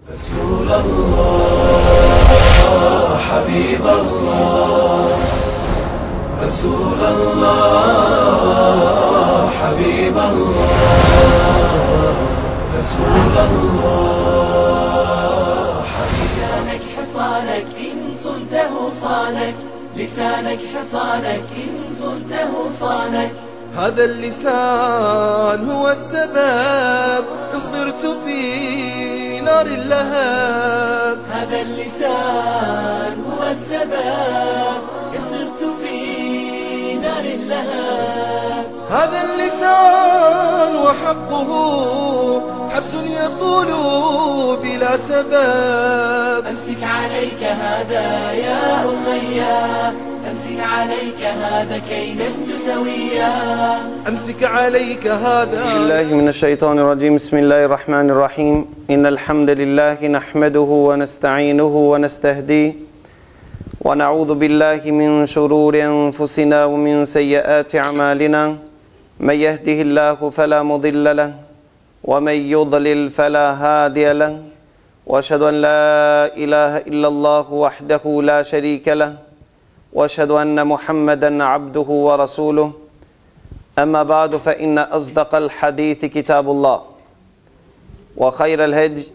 Resul Allah, Habib Allah, Resul Allah, Habib Allah, Resul Allah, لسانك حصانك إن صنته صانك لسانك حصانك إن صنته صانك هذا اللسان هو السبب إن صرت في نار اللهب هذا اللسان هو السبب إن صرت في نار اللهب هذا اللسان وحقه حبس يطول بلا سبب أمسك عليك هذا يا أخيا أمسك عليك هذا كي ننجو سويا أمسك عليك هذا بسم الله من الشيطان الرجيم بسم الله الرحمن الرحيم إن الحمد لله نحمده ونستعينه ونستهديه ونعوذ بالله من شرور أنفسنا ومن سيئات أعمالنا من يهده الله فلا مضل له ومن يضلل فلا هادي له وأشهد أن لا إله إلا الله وحده لا شريك له وأشهد أن محمدا عبده ورسوله أما بعد فإن أصدق الحديث كتاب الله وخير الهدي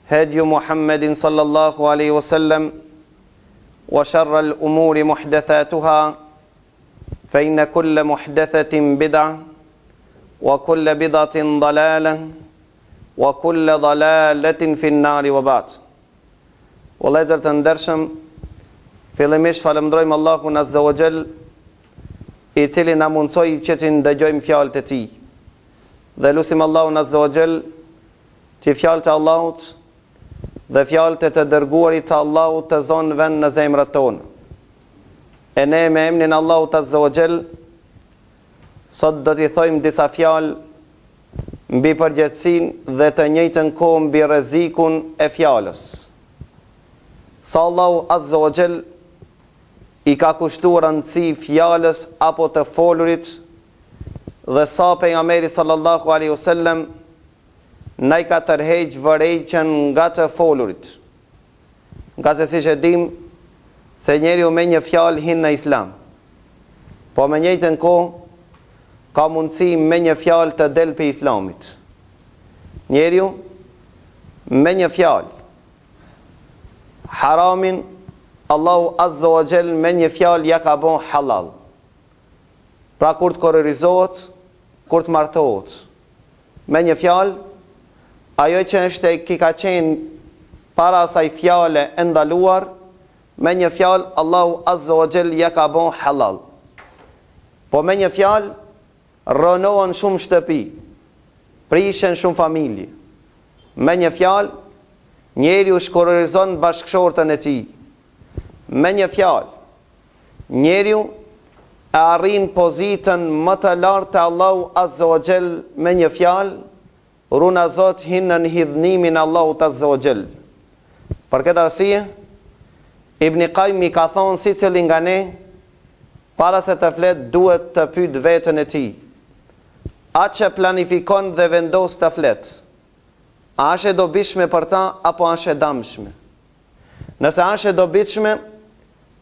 هدي محمد صلى الله عليه وسلم وشر الأمور محدثاتها فإن كل محدثة بدعة وكل بدعة ضلالة وكل ضلالة في النار وبعد Vëllezër të ndershëm, fillimisht falënderojmë Allahun Azza wa Jall, i cili na mundësoi që t'i ndëgjojmë fjalët e tij. Dhe lusim Allahun Azza wa Jall që fjalët e Allahut dhe fjalët e të dërguarit të Allahut të zonë vend në zemrat tona. E ne me emrin e Allahut Azza wa Jall sot do t'i thojmë disa fjalë mbi përgjegjësinë dhe të njëjtën kohë mbi rrezikun e fjalës. Sa Allahu Azza wa Jall i ka kushtuar rëndësi fjalës apo të folurit dhe sa pejgamberi sallallahu alaihi wasallam na i ka tërheq vërejtjen nga të folurit. Ngase siç e dimë se njeriu me një fjalë hin në Islam. Po me njëjtën kohë ka mundësi me një fjalë të del prej Islamit. Njeriu me një fjalë haramin Allahu Azza wa Jall me një fjalë ja ka bon halal. Pra kur të kurorëzohet, kur të martohet, Me një fjalë, ajo që është e ki ka qenë para asaj fjale e ndaluar, me një fjalë Allahu Azza wa Jall ja ka bon halal. Po me një fjalë rrënohen shumë shtëpi, prishen shumë familje. Me një fjalë njeriu shkurorëzon bashkëshorten e tij. Me një fjalë Njeriu e arrin pozitën më të lartë te Allahu Azza wa Jall me një fjalë, runa Zot hin nën hidhnimin e Allahut Azza wa Jall. Për këtë arsye, Ibni Kajmi ka thonë secili nga ne, para se të flet duhet të pyet veten e tij. Atë që planifikon dhe vendos të flet, a është e dobishme për ta apo është e damshme? Nëse është e dobishme,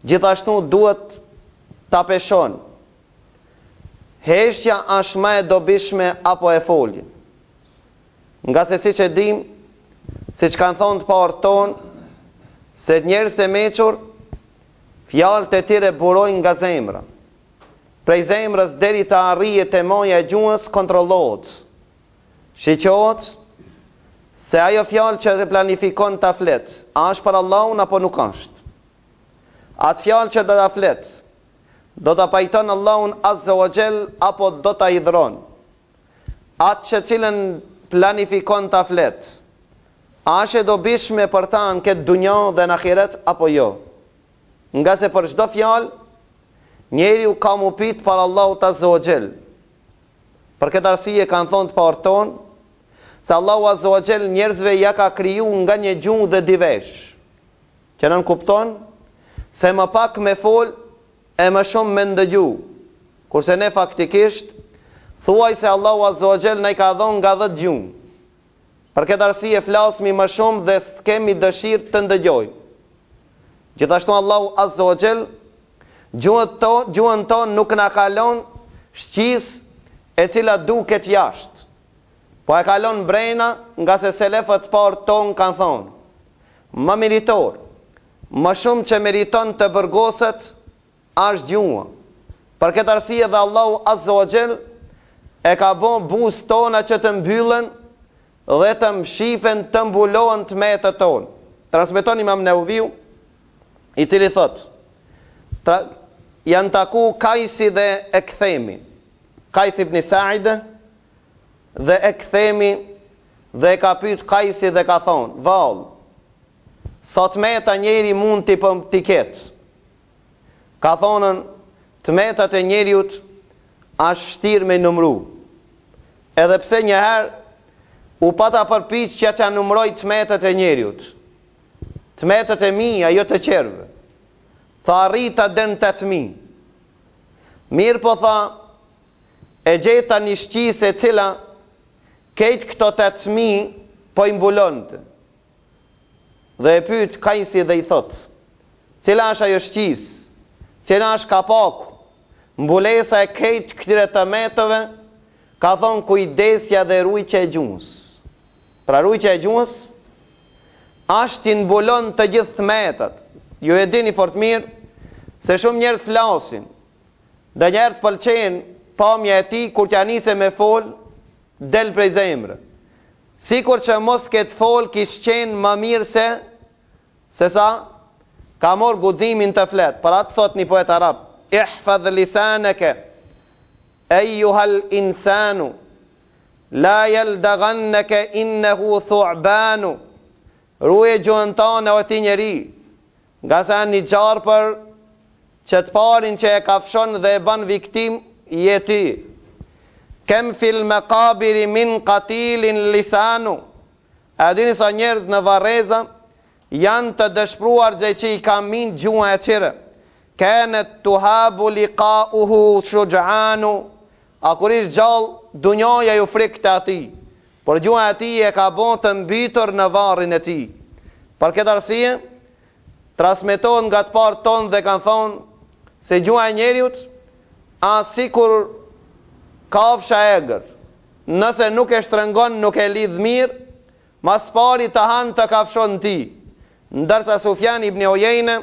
gjithashtu duhet ta peshon. Heshtja është më e dobishme apo e folja? Ngase siç e dimë, siç kanë thonë të parët tonë, se njerëzit e meçur, fjalët e tyre burojnë nga zemra. Prej zemrës deri të arrijë te maja e gjuhës kontrollohet. Shiqohet se ajo fjalë që e planifikon ta flet, a është për Allahun apo nuk është. Atë fjalë që do ta flet, do ta pajton Allahun Azza wa Jall apo do ta hidhron. Atë që cilën planifikon ta flet, a është e dobishme për ta në këtë dunja dhe në ahiret apo jo. Ngase për çdo fjalë, njeriu ka m'u pyt para Allahut Azza wa Jall. Për këtë arsye kanë thonë të parët tonë, se Allahu Azza wa Jall njerëzve ja ka kriju nga një gjuhë dhe dy vesh, që nënkupton se më pak me fol e më shumë me ndëgju, kurse ne faktikisht thuaj se Allahu Azza wa Jall na i ka dhonë nga dhetë gjuhë. Për këtë arsye flasmi më shumë dhe s'kemi dëshirë të ndëgjojmë. Gjithashtu Allahu Azza wa Jall gjuhën tonë, gjuhën tonë nuk na ka lon shqisë e cila duket jashtë. Po e ka lon brena ngase selefët parë tonë kanë thonë më meritor, më shumë që meriton të burgoset Asht gjuha. Për këtë arsye dhe Allahu Azza wa Jell e ka bo buzët tona që të mbyllen dhe të mshifen të mbulohen të metat tonë. Transmeton Imam Neveviu, i cili thotë, tra, janë taku Kajsi dhe Ekthemi. Kajs ibn Saide dhe Ekthemi dhe e ka pyet Kajsi dhe ka thonë, vallë, sa të meta njeri mund t'i pëm t'i ketë. Ka thonën, të metat e njeriut asht vshtirë me i numru. Edhe pse një herë u pata përpiq që t'ia numroj të metat e njeriut. Të metat e mia, jo të tjerëve. Tha arrita deri në 8000. Mirëpo tha, e gjeta një shqisë e cila kejt këto 8000 po i mbulonte. Dhe e pyet Kajsi dhe i thotë, Cila është ajo shqisë? Cila është kapaku? Mbulesa e krejt këtyre të metëve? Ka thonë kujdesja dhe rujtja e gjuhës. Pra rujtja e gjuhës është t'i mbulon të gjithë të metat. Ju e dini fort mirë se shumë njerëz flasin. Ndonjëherë të pëlqen pamja e tij kur t'ja nise me fol, del prej zemre. Sikur që mos ketë fol kish qenë më mirë se se sa ka marrë guximin të flet. Për atë thotë një poet arab, ihfadh lisaneke ejuhal insanu la yaldaghannaka innahu thu'banu. Ruje gjuhën tane o ti njeri, Ngase a një gjarpër që të parin që e kafshon dhe e ban viktimë je ti. Kem fil mekabiri min katilin lisanu. A e dini sa njerëz në varreza janë të dëshpruar gjë që i ka min gjuha e tyre. Kenet tuhabu likauhu shuxhanu. A kur ish gjallë, dunjaja ju frikte atij. Por gjuha e tij e ka bo të mbytur në varrin e tij. Për këtë arsye, transmetohet nga të parët tonë dhe kanë thonë se gjuha e njeriut a sikur kafsha e egër. Nëse nuk e shtrëngon, nuk e lidh mirë, ma s'pari të han të kafshon ti. Ndërsa Sufjan ibn Ujejne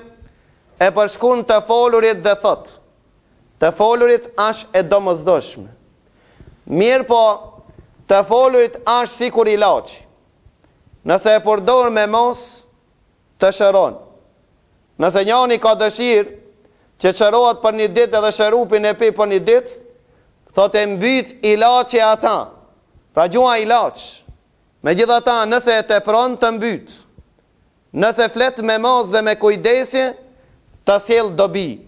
e përshkruan të folurit dhe thotë, Të folurit është e domosdoshme. Mirëpo, të folurit është sikur ilaçi. Nëse e përdor me masë, të shëron. Nëse njani ka dëshirë që shërohet për një ditë edhe shërupin e pi për një ditë, thotë e mbyt ilaçi ata. Pra gjuha ilaç. Megjithatë, nëse e tepron të mbyt. Nëse flet me masë dhe me kujdesje, të sjell dobi.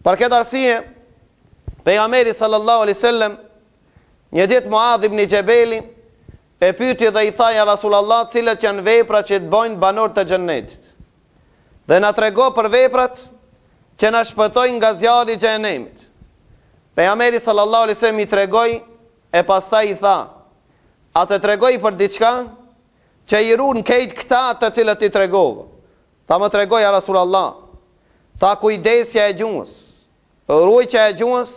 Për këtë arsye, pejgamberi sallallahu alaihi wasallam një ditë Muadh ibn Xhebeli e pyeti dhe i tha ja Rasulullah, cilat janë veprat që të bëjnë banorë të xhennetit. Dhe na trego për veprat që na shpëtojnë nga zjarri i xhehenemit. Pejgamberi sallallahu alaihi wasallam i tregoi e pastaj i tha: A të tregoj për diçka? Që i run kejt këta të cilët i tregova. Tha më trego ja Rasulallah. Tha kujdesja e gjuhës. Rujtja e gjuhës,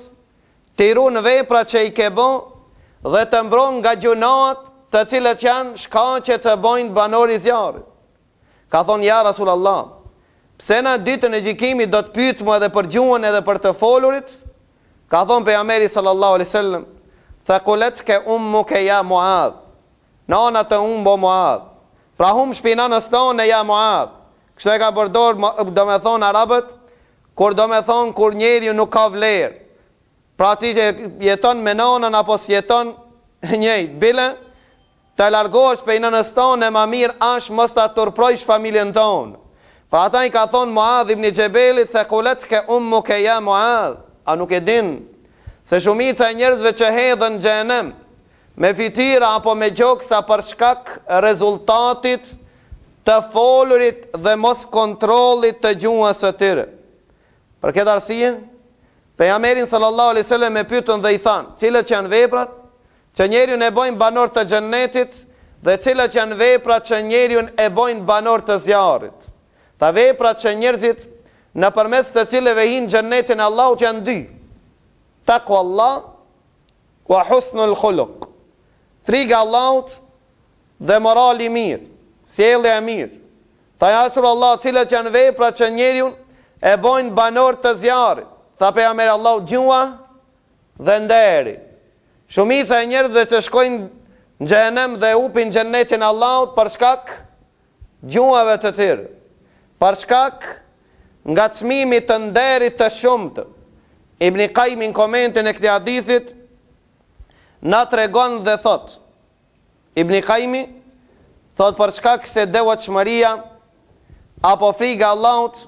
t'i run veprat që i ke bo dhe të mbron nga gjynahet të cilët janë shkaqe të bojnë banor i zjarrit. Ka thonë ja Rasulallah, pse na ditën e gjykimit do të pyetmë edhe për gjuhën edhe për të folurit? Ka thonë pejgamberi sallallahu alaihi wasallam, "Thaqulatke ummuke ja Muadh." Nana të humb o Muadh. Pra humsh pi nanës tone ja Muadh. Kështu e ka përdor domethonë arabët, kur domethonë kur njeriu nuk ka vlerë. Pra ti që jeton me nanën apo s'jeton njëjtë. Bile, të largohesh pej nënës tone ma mirë ashtë mos ta turprojsh familjen tonë. Pra ata i ka thonë Muadh ibn Xhebelit, thekuletke ummuke ja Muadh. A nuk e din se shumica e njerëzve që hedhen n'xhehenem, me fytyra apo me gjoksa për shkak rezultatit të folurit dhe mos kontrollit të gjuhës së tyre. Për këtë arsye, pejgamberin sallallahu alaihi wasallam e pyetën dhe i thanë, cilët janë veprat që njeriun e bëjnë banor të xhennetit? Dhe cilat janë veprat që njeriun e bojnë banor të zjarrit? Tha veprat që njerëzit nëpërmes të cilëve hinë xhennetin e Allahut janë dy. Takwa Allah wa husnul khuluq. Friga e Allahut dhe morali i mirë, sjellja e mirë. Tha ja Resulallah, cilat janë veprat që njeriun e bojnë banor të zjarrit? Tha pejgamberi i Allahut gjuha dhe nderi. Shumica e njerëzve që shkojnë në xhehenem dhe hupin xhennetin e Allahut për shkak gjuhëve të tyre, për shkak ngacmimit të nderit të shumtë. Ibn Kajimi në komentin e këtij hadithit na tregon dhe thotë Ibn Kajimi thotë për shkak se devotshmëria apo friga e Allahut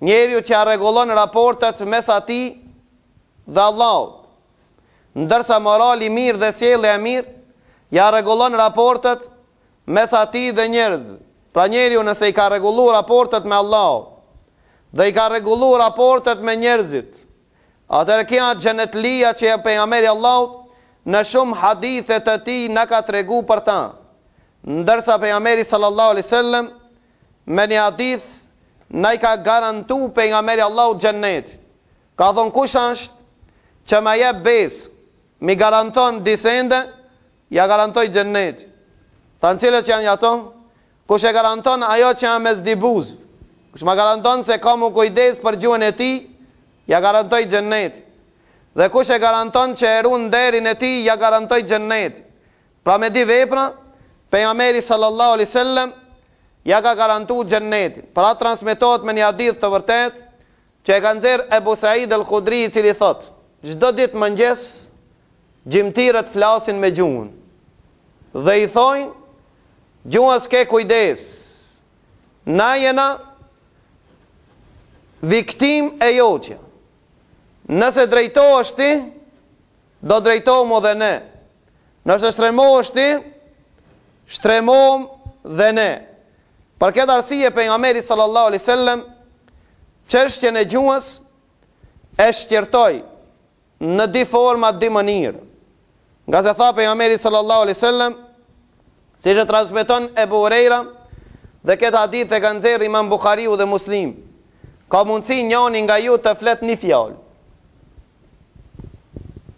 njeriut ia rregullon raportet mes atij dhe Allahut. Ndërsa morali i mirë dhe sjellja e mirë ia rregullon raportet mes atij dhe njerëzve. Pra njeriu nëse i ka rregullu raportet me Allahun dhe i ka rregullu raportet me njerëzit, atëherë kjo është xhenetlia që pejgamberi i Allahut në shumë hadithe të tij na ka tregu për ta. Ndërsa pejgamberi sallallahu alaihi wasallam me një hadith na i ka garantu pejgamberi i Allahut xhennetin. Ka thonë kush është që më jep besë, m'i garanton dy sende, ja garantoj xhennetin. Thanë cilat janë ato? Kush e garanton ajo që janë mes dy buzëve? Kush ma garanton se ka m'u kujdes për gjuhën e tij, ja garantoj xhennetin. Dhe kush e garanton që e ruan nderin e tij, ja garantoj xhennetin. Pra me dy vepra, pejgamberi sallallahu alaihi wasallam ja ka garantu xhennetin. Pra transmetohet me një hadith të vërtetë Që e ka nxjerrë Ebu Said el-Khudri i cili thotë, Çdo ditë mëngjes gjymtyrët flasin me gjuhën dhe i thojnë gjuhës ke kujdes, na jena viktimë e jotja. Nëse drejtohesh ti, do drejtohem dhe ne. Nëse shtremohesh ti, shtremohem dhe ne. Për këtë arsye pejgamberi sallallahu alaihi wasallam çështjen e gjuhës e shqyrtoi në dy forma, dy mënyrë. Ngase tha pejgamberi sallallahu alaihi wasallam, siç e transmeton Ebu Hurejra, dhe këtë hadith e ka nxjerrë Imam Buhariu dhe Muslim. Ka mundësi njani nga ju të flet një fjalë.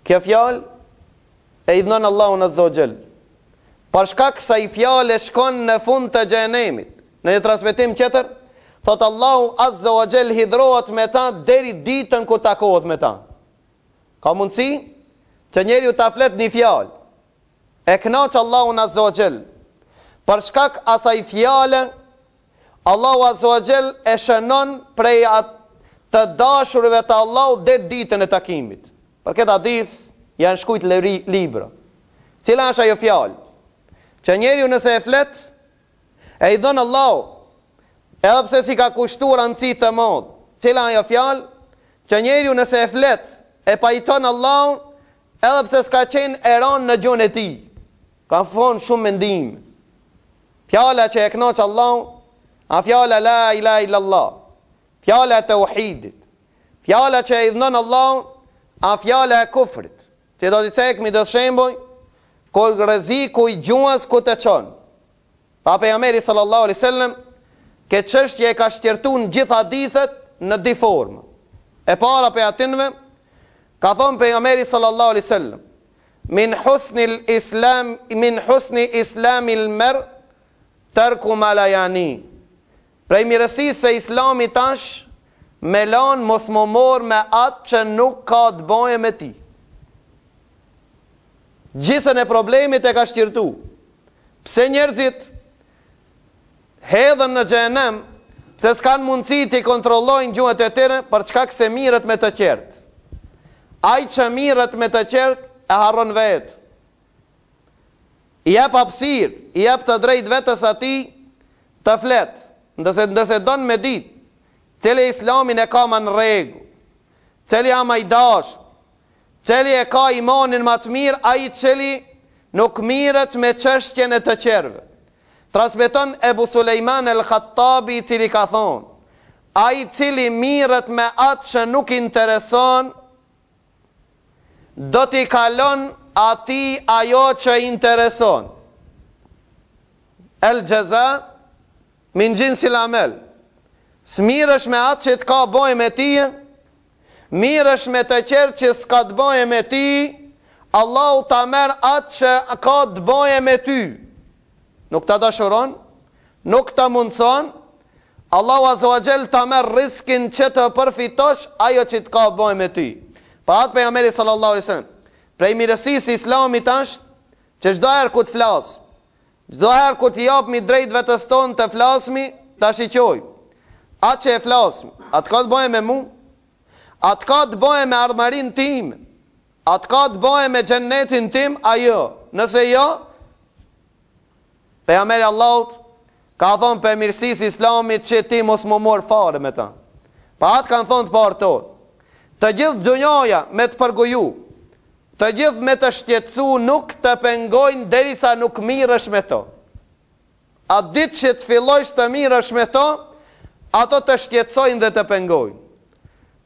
Kjo fjalë e idhnon Allahun Azza wa Jall. Për shkak kësaj fjale shkon në fund të xhehenemit. Në një transmetim tjetër, thotë Allahu Azza wa Jall hidhrohet me ta deri ditën kur takohet me ta. Ka mundësi që njeriu ta flet një fjalë. E kënaq Allahun Azza wa Jall. Për shkak asaj fjale Allahu Azza wa Jall e shënon prej atë të dashurve të Allahut deri ditën e takimit. Për këtë hadith janë shkrujt libra. Cila është ajo fjalë? Që njeriu nëse e flet, e idhnon Allahun, edhe pse s'i ka kushtuar rëndësi të madhe. Cila ajo fjalë? Që njeriu nëse e flet, e pajton Allahun, edhe pse s'ka qenë e rëndë në gjuhën e tij. Ka thonë shumë mendime. Fjala që e kënaq Allahun, a fjala la ilaha illallah. Fjala e tauhidit. Fjala që e idhnon Allahun, a fjala e kufrit. Që do t'i cekmi do shembuj, ku rreziku i gjuhës ku të çon. Pra pejgamberi sallallahu alaihi wasallam këtë çështje e ka shqyrtu në gjithë hadithet në dy forma. E para prej atynve ka thonë pejgamberi sallallahu alaihi wasallam min husnil islam min husni islamil mer terku ma la jani. Prej mirësisë së Islamit asht me lanë mos m'u marrë me atë që nuk ka të bëjë me ti. Gjysën e problemit e ka shqyrtu. Pse njerëzit hedhen në xhehenem, pse s'kanë mundësi t'i kontrollojnë gjuhët e tyre, për shkak se mirret me të tjerët. Ai që mirret me të tjerët, e harron vetë. I jep hapësirë, i jep të drejtë vetes atij të flet. Ndëse ndëse don me ditë, cili islamin e ka ma në rregull, cili a ma i dashur, cili e ka imanin ma të mirë, ai cili nuk mirret me çështjen e të tjerëve. Transmeton Ebu Sulejman el Khattabi i cili ka thonë, ai cili mirret me atë që nuk intereson, do t'i kalon atij ajo që intereson. El xheza min xhinsil amel. S'mirresh me atë që të ka bëjë me ty, mirresh me të tjerë që s'ka të bëjë me ty, Allahu ta merr atë që ka të bëjë me ty. Nuk ta dashuron, nuk ta mundëson, Allahu Azza wa Jall ta merr riskin që të përfitosh ajo që të ka bëjë me ty. Për atë pejgamberi sallallahu alaihi wasallam, prej mirësisë së Islamit është që çdo herë kur të flas, çdo herë kur t'i japmi drejt vetes tonë të flasmi, ta shiqoj. Atë që e flasmi, a të ka të bëjë me mu? A të ka të bëjë me ardhmërinë time? A të ka të bëjë me xhennetin tim a jo? Nëse jo, pejgamberi i Allahut ka thonë prej mirësisë islamit që ti mos m'u marr fare me ta. Për atë kanë thonë të parët tonë. Të gjithë dunjaja me të përgoju, të gjithë me të shqetësu nuk të pengojnë derisa nuk mirresh me to. Atë ditë që të fillojsh të mirresh me to, ato të shqetësojnë dhe të pengojnë.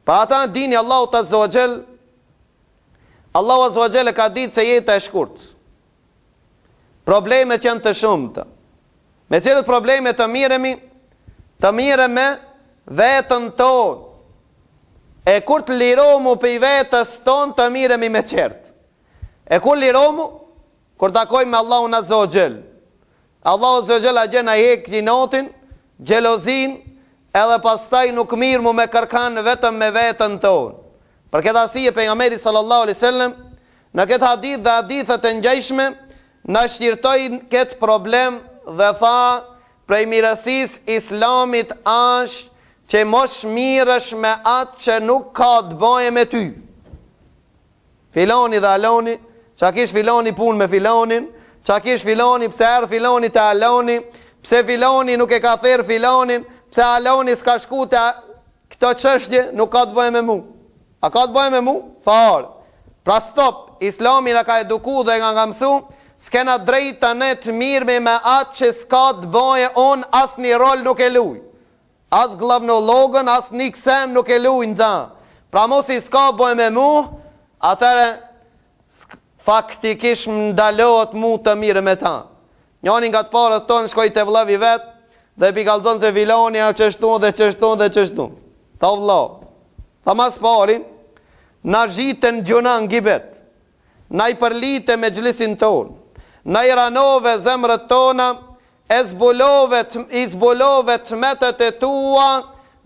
Për ata dini Allahut Azza wa Jall, Allahu Azza wa Jall e ka ditë se jeta e shkurt. Problemet janë të shumta. Me cilët probleme të mirremi, të mirremi me vetën tonë. E kur të liromu prej vetës tonë, të mirremi me tjerët. E kur liromu, Kur takojmë me Allahun Azza wa Jall. Allahu Azza wa Jall atje na hek inatin, xhelozinë, edhe pastaj nuk mirrmu me kërkan vetëm me veten tonë. Për këtë arsye pejgamberi sallallahu alaihi wasallam në këtë hadith dhe hadithe të ngjashme na shqyrtoi këtë problem dhe tha prej mirësisë islamit është që mos mirresh me atë që nuk ka të bëjë me ty. Filani dhe Alani, ça kish filani punë me filanin, ça kish filani, pse erdh filani te Alani, pse filani nuk e ka therr filanin, pse Alani s'ka shku te këto çështje nuk ka të bëjë me mu. A ka të bëjë me mu? Fare. Pra stop, Islami na ka eduku dhe na ka mësu, s'kena drejtë ne të mirremi me atë që s'ka të bëjë unë asnjë rol nuk e luj. As gllavnologën, as ni ksen nuk e luj në ta. Pra masi s'ka bëj me mu, atëherë faktikisht më ndalohet mu të mirrem me ta. Njani nga të parët tonë shkoi te vllavi vet dhe pi kallzon se filani a qështu dhe qështu dhe qështu. Tha vlla, tha ma s'pari, na zhyte n'gjynah n'gibet. Na i përlite mexhlisin tonë, na i ranove zemrët tona, e zbulove i zbulove të metat e tua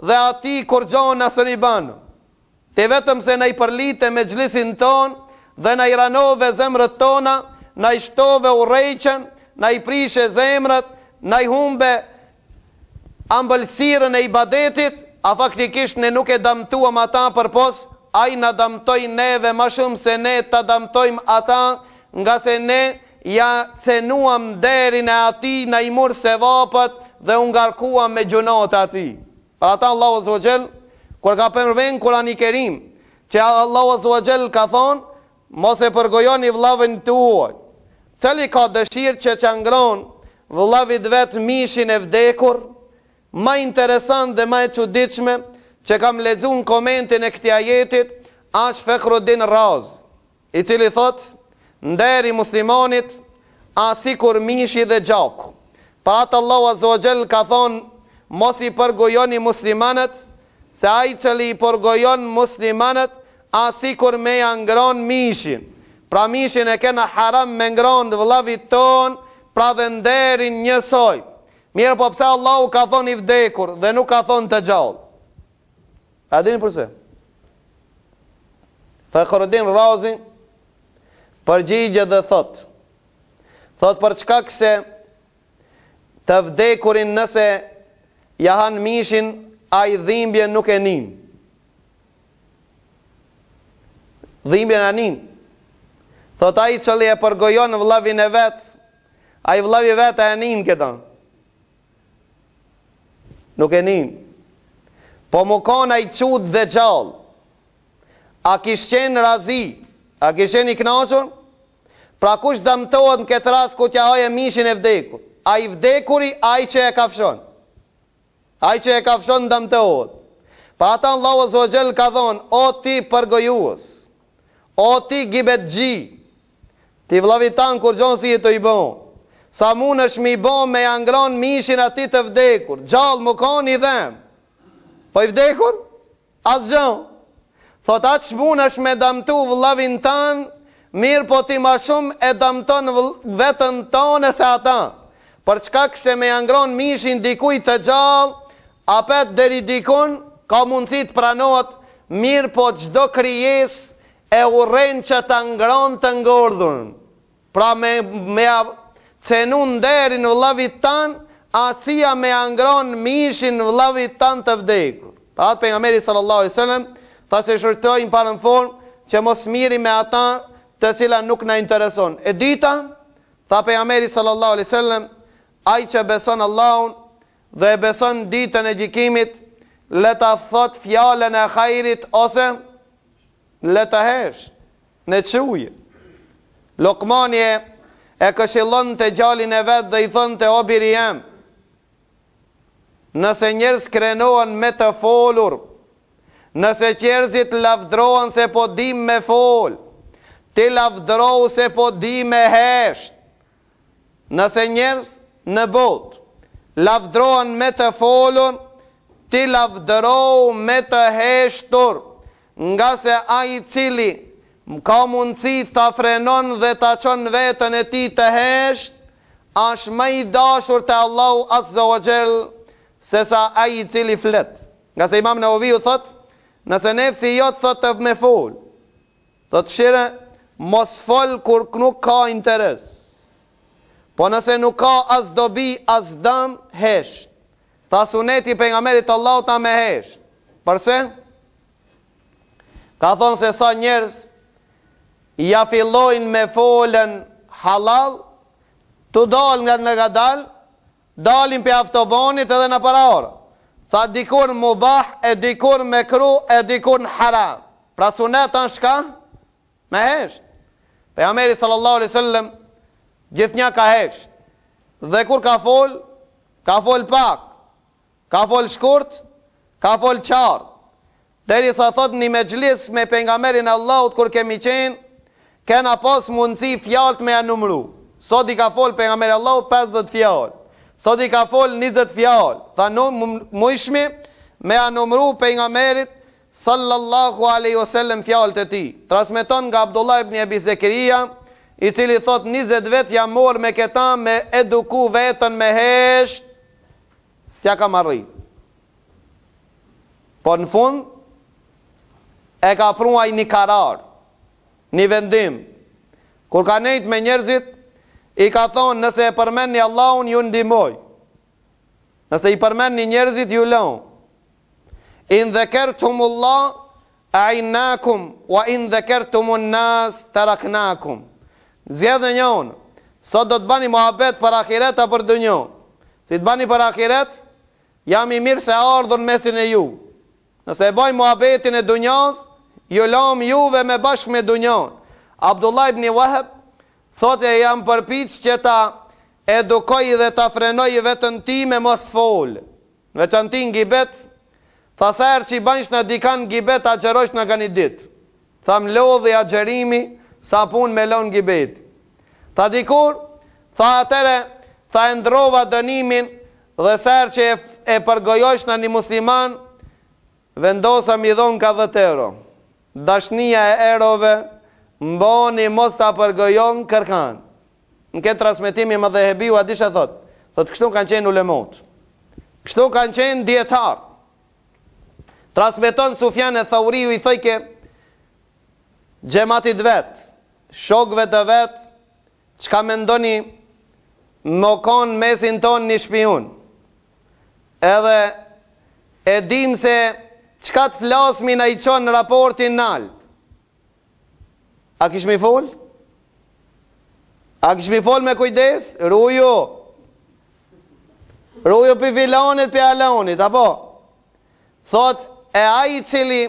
dhe atij kurgjo na s'un i ban. Ti vetëm se na i përlite mexhlisin tonë dhe na i ranove zemrët tona, na i shtove urrejtjen, na i prishe zemrët, na i humbe Ambëlsirën e ibadetit, a faktikisht ne nuk e damtuam ata përpos ai na damtoi neve ma shumë se ne ta damtojmë ata, ngase ne ja cenuam nderin e atij na i mur sevapet dhe u ngarkuam me gjynahet e atij. Për ata Allahu azza wa xhel kur ka përmend Kurani Kerim që Allahu azza wa xhel ka thonë Mos e përgojoni vllavin tuaj. Cili ka dëshirë që t'ia ngron vllavit vet mishin e vdekur? Ma interesant dhe ma e çuditshme që kam lexu në komentin e këtij ajetit asht Fekhrudin Razi, i cili thotë, Nderi i muslimanit asht sikur mishi dhe gjaku. Për atë Allahu azza wa xhel ka thonë, Mos i përgojoni muslimanët, se ai cili i përgojon muslimanët A sikur me ja ngron mishin. Pra mishin e kena haram me ngron vllavit ton, pra dhe nderin njësoj. Mirëpo pse Allahu ka thon i vdekur dhe nuk ka thon të gjallë? A dini përse? Fekhrudin Razi përgjigjet dhe thot. Thot për shkak se të vdekurin nëse ja han mishin, ai dhimbjen nuk e nin. Dhimbjen e nin. Thot ai cili e përgojon vllavin e vet, ai vllavi vet e nin këta. Nuk e nin. Po mu kon ai qut dhe gjallë. A kish qenë razi? A kish qenë i knaqur? Pra kush dëmtohet në këtë rast kur t'ja haje mishin e vdekur? Ai vdekuri, ai që e kafshon. Ai që e kafshon dëmtohet. Për ata Allahu azza wa xhel ka thonë, o ti përgojues, o ti gibetxhi, ti vllavit tan kurgjo s'je tu i bo. Sa mundesh mi bo me ja ngron mishin atij të vdekur. Gjallë me kon i dhem. Po i vdekur? Asgjë. Thot aq mundesh me damtu vllavin tan, mirëpo ti ma shumë e damton veten tone se ata. Për shkak se me ja ngron mishin dikujt të gjallë, apet deri dikun ka mundësi të pranohet, mirëpo çdo krijesë e urren që ta ngron të ngordhurën. Pra me me ja cenu nderin vllavit tan, acija me ja ngron mishin vllavit tan të vdekur. Pra atë pejgamberi sallallahu alaihi wasallam tha se shqyrtoi në parën formë që mos mirremi me ata të cila nuk na intereson. E dyta, tha pejgamberi sallallahu alaihi wasallam, ai që beson Allahun dhe e beson ditën e gjykimit, le ta thot fjalën e hajrit ose Le të hesht, ne quje. Lokmani e, e këshillonte djalin e vet dhe i thonte o biri jem, nëse njerëz krenohen me të folur, nëse njerëzit lavdrohen se po dim me fol, ti lavdrohu se po di me hesht. Nëse njerëz në botë lavdrohen me të folur, ti lavdërohu me të heshtur, ngase ai i cili ka mundësi ta frenon dhe ta çon veten e tij të hesht, është më i dashur te Allahu azza wa xhel sesa ai i cili flet. Ngase Imam Neveviu thotë, nëse nefsi jot thotë me fol, Thotë shire, mos fol kur nuk ka interes. Po nëse nuk ka as dobi, as dëm, hesht. Tha suneti i pejgamberit të Allahut a me hesht. Përse? Ka thonë se sa njerëz ja fillojnë me folën hallall, tu dalë nga në ngadalë, dalin prej autobanit edhe në paraorë. Tha dikur mubah e dikur mekruh e dikur në haram. Pra sunet është çka? Me hesht. Pejgamberi sallallahu alaihi wasallam gjithnjë ka hesht. Dhe kur ka fol, ka fol pak. Ka fol shkurt, ka fol qartë. Derisa thot një mexhlis me pejgamberin e Allahut kur kemi qenë, kena pas mundësi fjalët me ja numru. Sot i ka fol pejgamberi i Allahut 50 fjalë. Sot i ka fol 20 fjalë. Tha nuk mujshmi me ja numru pejgamberit Sallallahu alejhi o sellem fjalët e tij. Transmeton nga Abdullah ibn Ebi Zekeria, i cili thotë 20 vjet jam marrë me këta me eduku veten me hesht, s'ja kam arrit. Po në fund e ka pru ai një karar, një vendim. Kur ka nejt me njerëzit, i ka thonë nëse e përmendni Allahun ju ndihmoj. Nëse i përmendni njerëzit ju lë. In dhekertumullah a'innakum wa in dhekertumun nas taraknakum. Zgjedhni njënë. Sot do të bani muhabet për ahiret a për dunjo. Si të bani për ahiret, jam i mirëseardhur në mesin e ju. Nëse e bajmë muhabetin e dunjas, ju lamë juve me bashkë me dunjon. Abdullah ibn Wahab thotë e jam përpiq që ta edukoj dhe ta frenoj veten time mos fol. Në veçanti në gibet, tha sa herë që i bajshna dikan gibet agjërojshna nga një ditë. Tha më lodhi agjërimi sa punë me lon gibet. Tha dikur, tha atëre, tha e ndrova dënimin dhe sa herë që e, e përgojojshna një musliman, vendosa m'i dhonë ka 10 euro. Dashnia e eurove, m'boni mos ta përgojon kërkan. Në këtë transmetim Imam Dhehebiu a di çka thot? Thot kështu kanë qenë ulemot. Kështu kanë qenë dijetarët. Transmeton Sufjan e Thauriu i thojke xhematit vet, shokëve të vet, çka mendoni me kon mesin ton një shpiun. Edhe e dim se çka të flasmi na i çon raportin nalt. A kishmi fol? A kishmi fol me kujdes? Ruju! Ruju pi filanit, pi alanit, apo? Thot, e ai i cili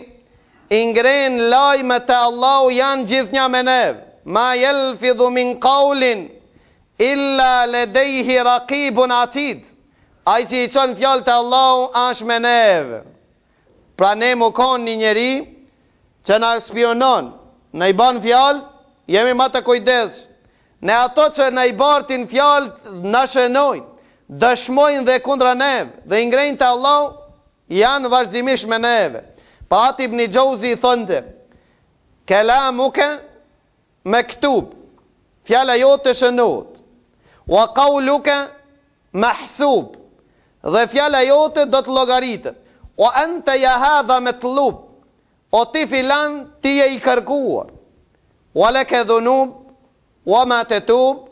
i ngren lajmet te Allahu janë gjithnja me neve. Ma jelfidhu min kaulin, illa ledejhi rakibun atid. Ai që i çon fjalët te Allahu është me neve. Pra ne me kon një njeri që na spionon, na i ban fjalë, jemi ma të kujdes. Ne ato që na i bartin fjalët na shënojnë, dëshmojnë dhe kundra neve dhe i ngrejnë te Allahu janë vazhdimisht me neve. Për atë Ibni Xheuzi thonte, Kelamuke mektub, fjala jote shënohet. Wa kauluke mahsub, dhe fjala jote do të llogaritet. Wa ente ja hadha metlub, O ti filan ti je i kërkuar. Wa leke dhunub wa ma tetub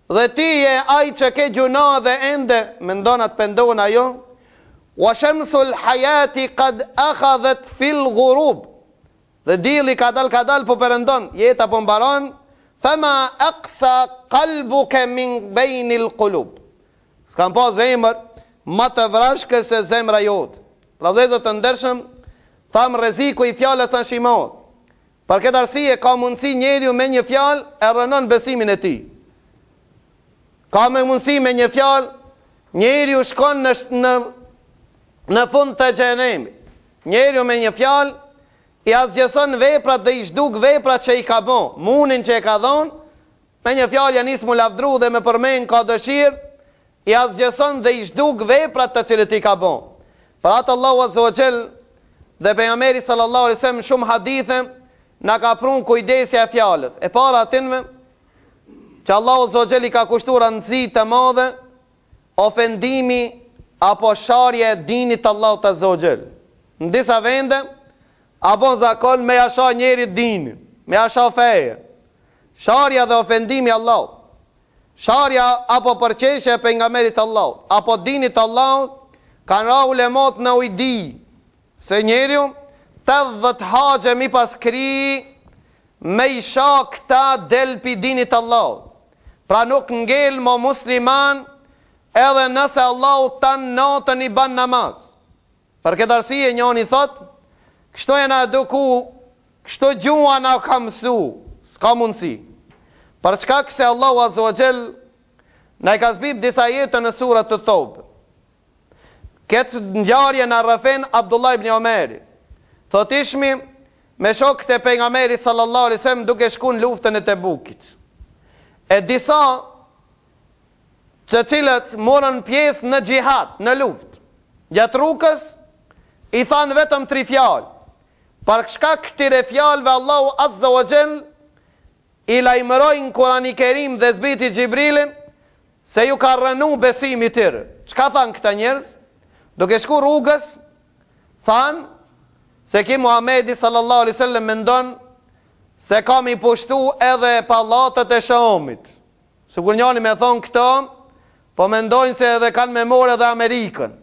dhe ti je ai që ke gjynahe dhe ende mendon a të pendohen a jo. Wa shamsul hayati qad akhadhat fil ghurub dhe dielli kadal kadal po perëndon, jeta po mbaron, fama aqsa qalbuka min bainil qulub. S'kam pa zemër ma të vrashkë se zemra jote. Pra vëllezër të ndershëm, thamë rreziku i fjalës është i madh. Për këtë arsye ka mundësi njeriu me një fjalë e rrënon besimin e tij. Ka me mundësi me një fjalë njeriu shkon në në në fund të xhehenemit. Njeriu me një fjalë i asgjëson veprat dhe i zhduk veprat që i ka bo, mundin që e ka dhonë, Me një fjalë ja nis mu lavdru dhe me përmen ka dëshirë, i asgjëson dhe i zhduk veprat të cilët i ka bo. Për atë Allahu Azza wa Jall dhe pejgamberi sallallahu alaihi wasallam shumë hadithe na ka prun kujdesja e fjalës. E para atynve që Allahu Azza wa Jall i ka kushtuar rëndësi të madhe ofendimi apo sharja e dinit të Allahut Azza wa Jall. Në disa vende a bon zakon me ja sha njerit dinin, me ja sha fejën. Sharja dhe ofendimi i Allahut, sharja apo përqeshja e pejgamberit të Allahut, apo dinit të Allahut, kanë ra ulemot në ujdi, se njeriu 80 haxhe mi pas kry, me i sha këta del pi dinit të Allahut. Pra nuk ngel mo musliman edhe nëse Allahu tan natën i ban namaz. Për këtë arsye njoni thotë, kështu jena eduku, kështu gjuha na ka mësu, s'ka mundësi. Për shkak se Allahu Azza wa Jall na i ka zbrit disa ajete në surat Teube. Këtë ngjarje na rrëfen Abdullah ibn Omeri. Thotë ishmi me shokët e pejgamberit sallallahu alaihi wasallam duke shku në luftën e Tebukit. E disa të cilët morën pjesë në xhihad, në luftë. Gjatë rrugës i thanë vetëm tri fjalë. Për shkak këtyre fjalëve Allahu Azza wa Jall i lajmëroi në Kurani Kerim dhe zbriti Xhibrilin se ju ka rrënu besimi i tyre. Çka thanë këta njerëz? Duke shku rrugës, thanë se ky Muhamedi sallallahu alaihi wasallam mendon se ka mi pushtu edhe pallatet e Shamit. Sikur njani me thonë këto, po mendojnë se edhe kanë me morë edhe Amerikën.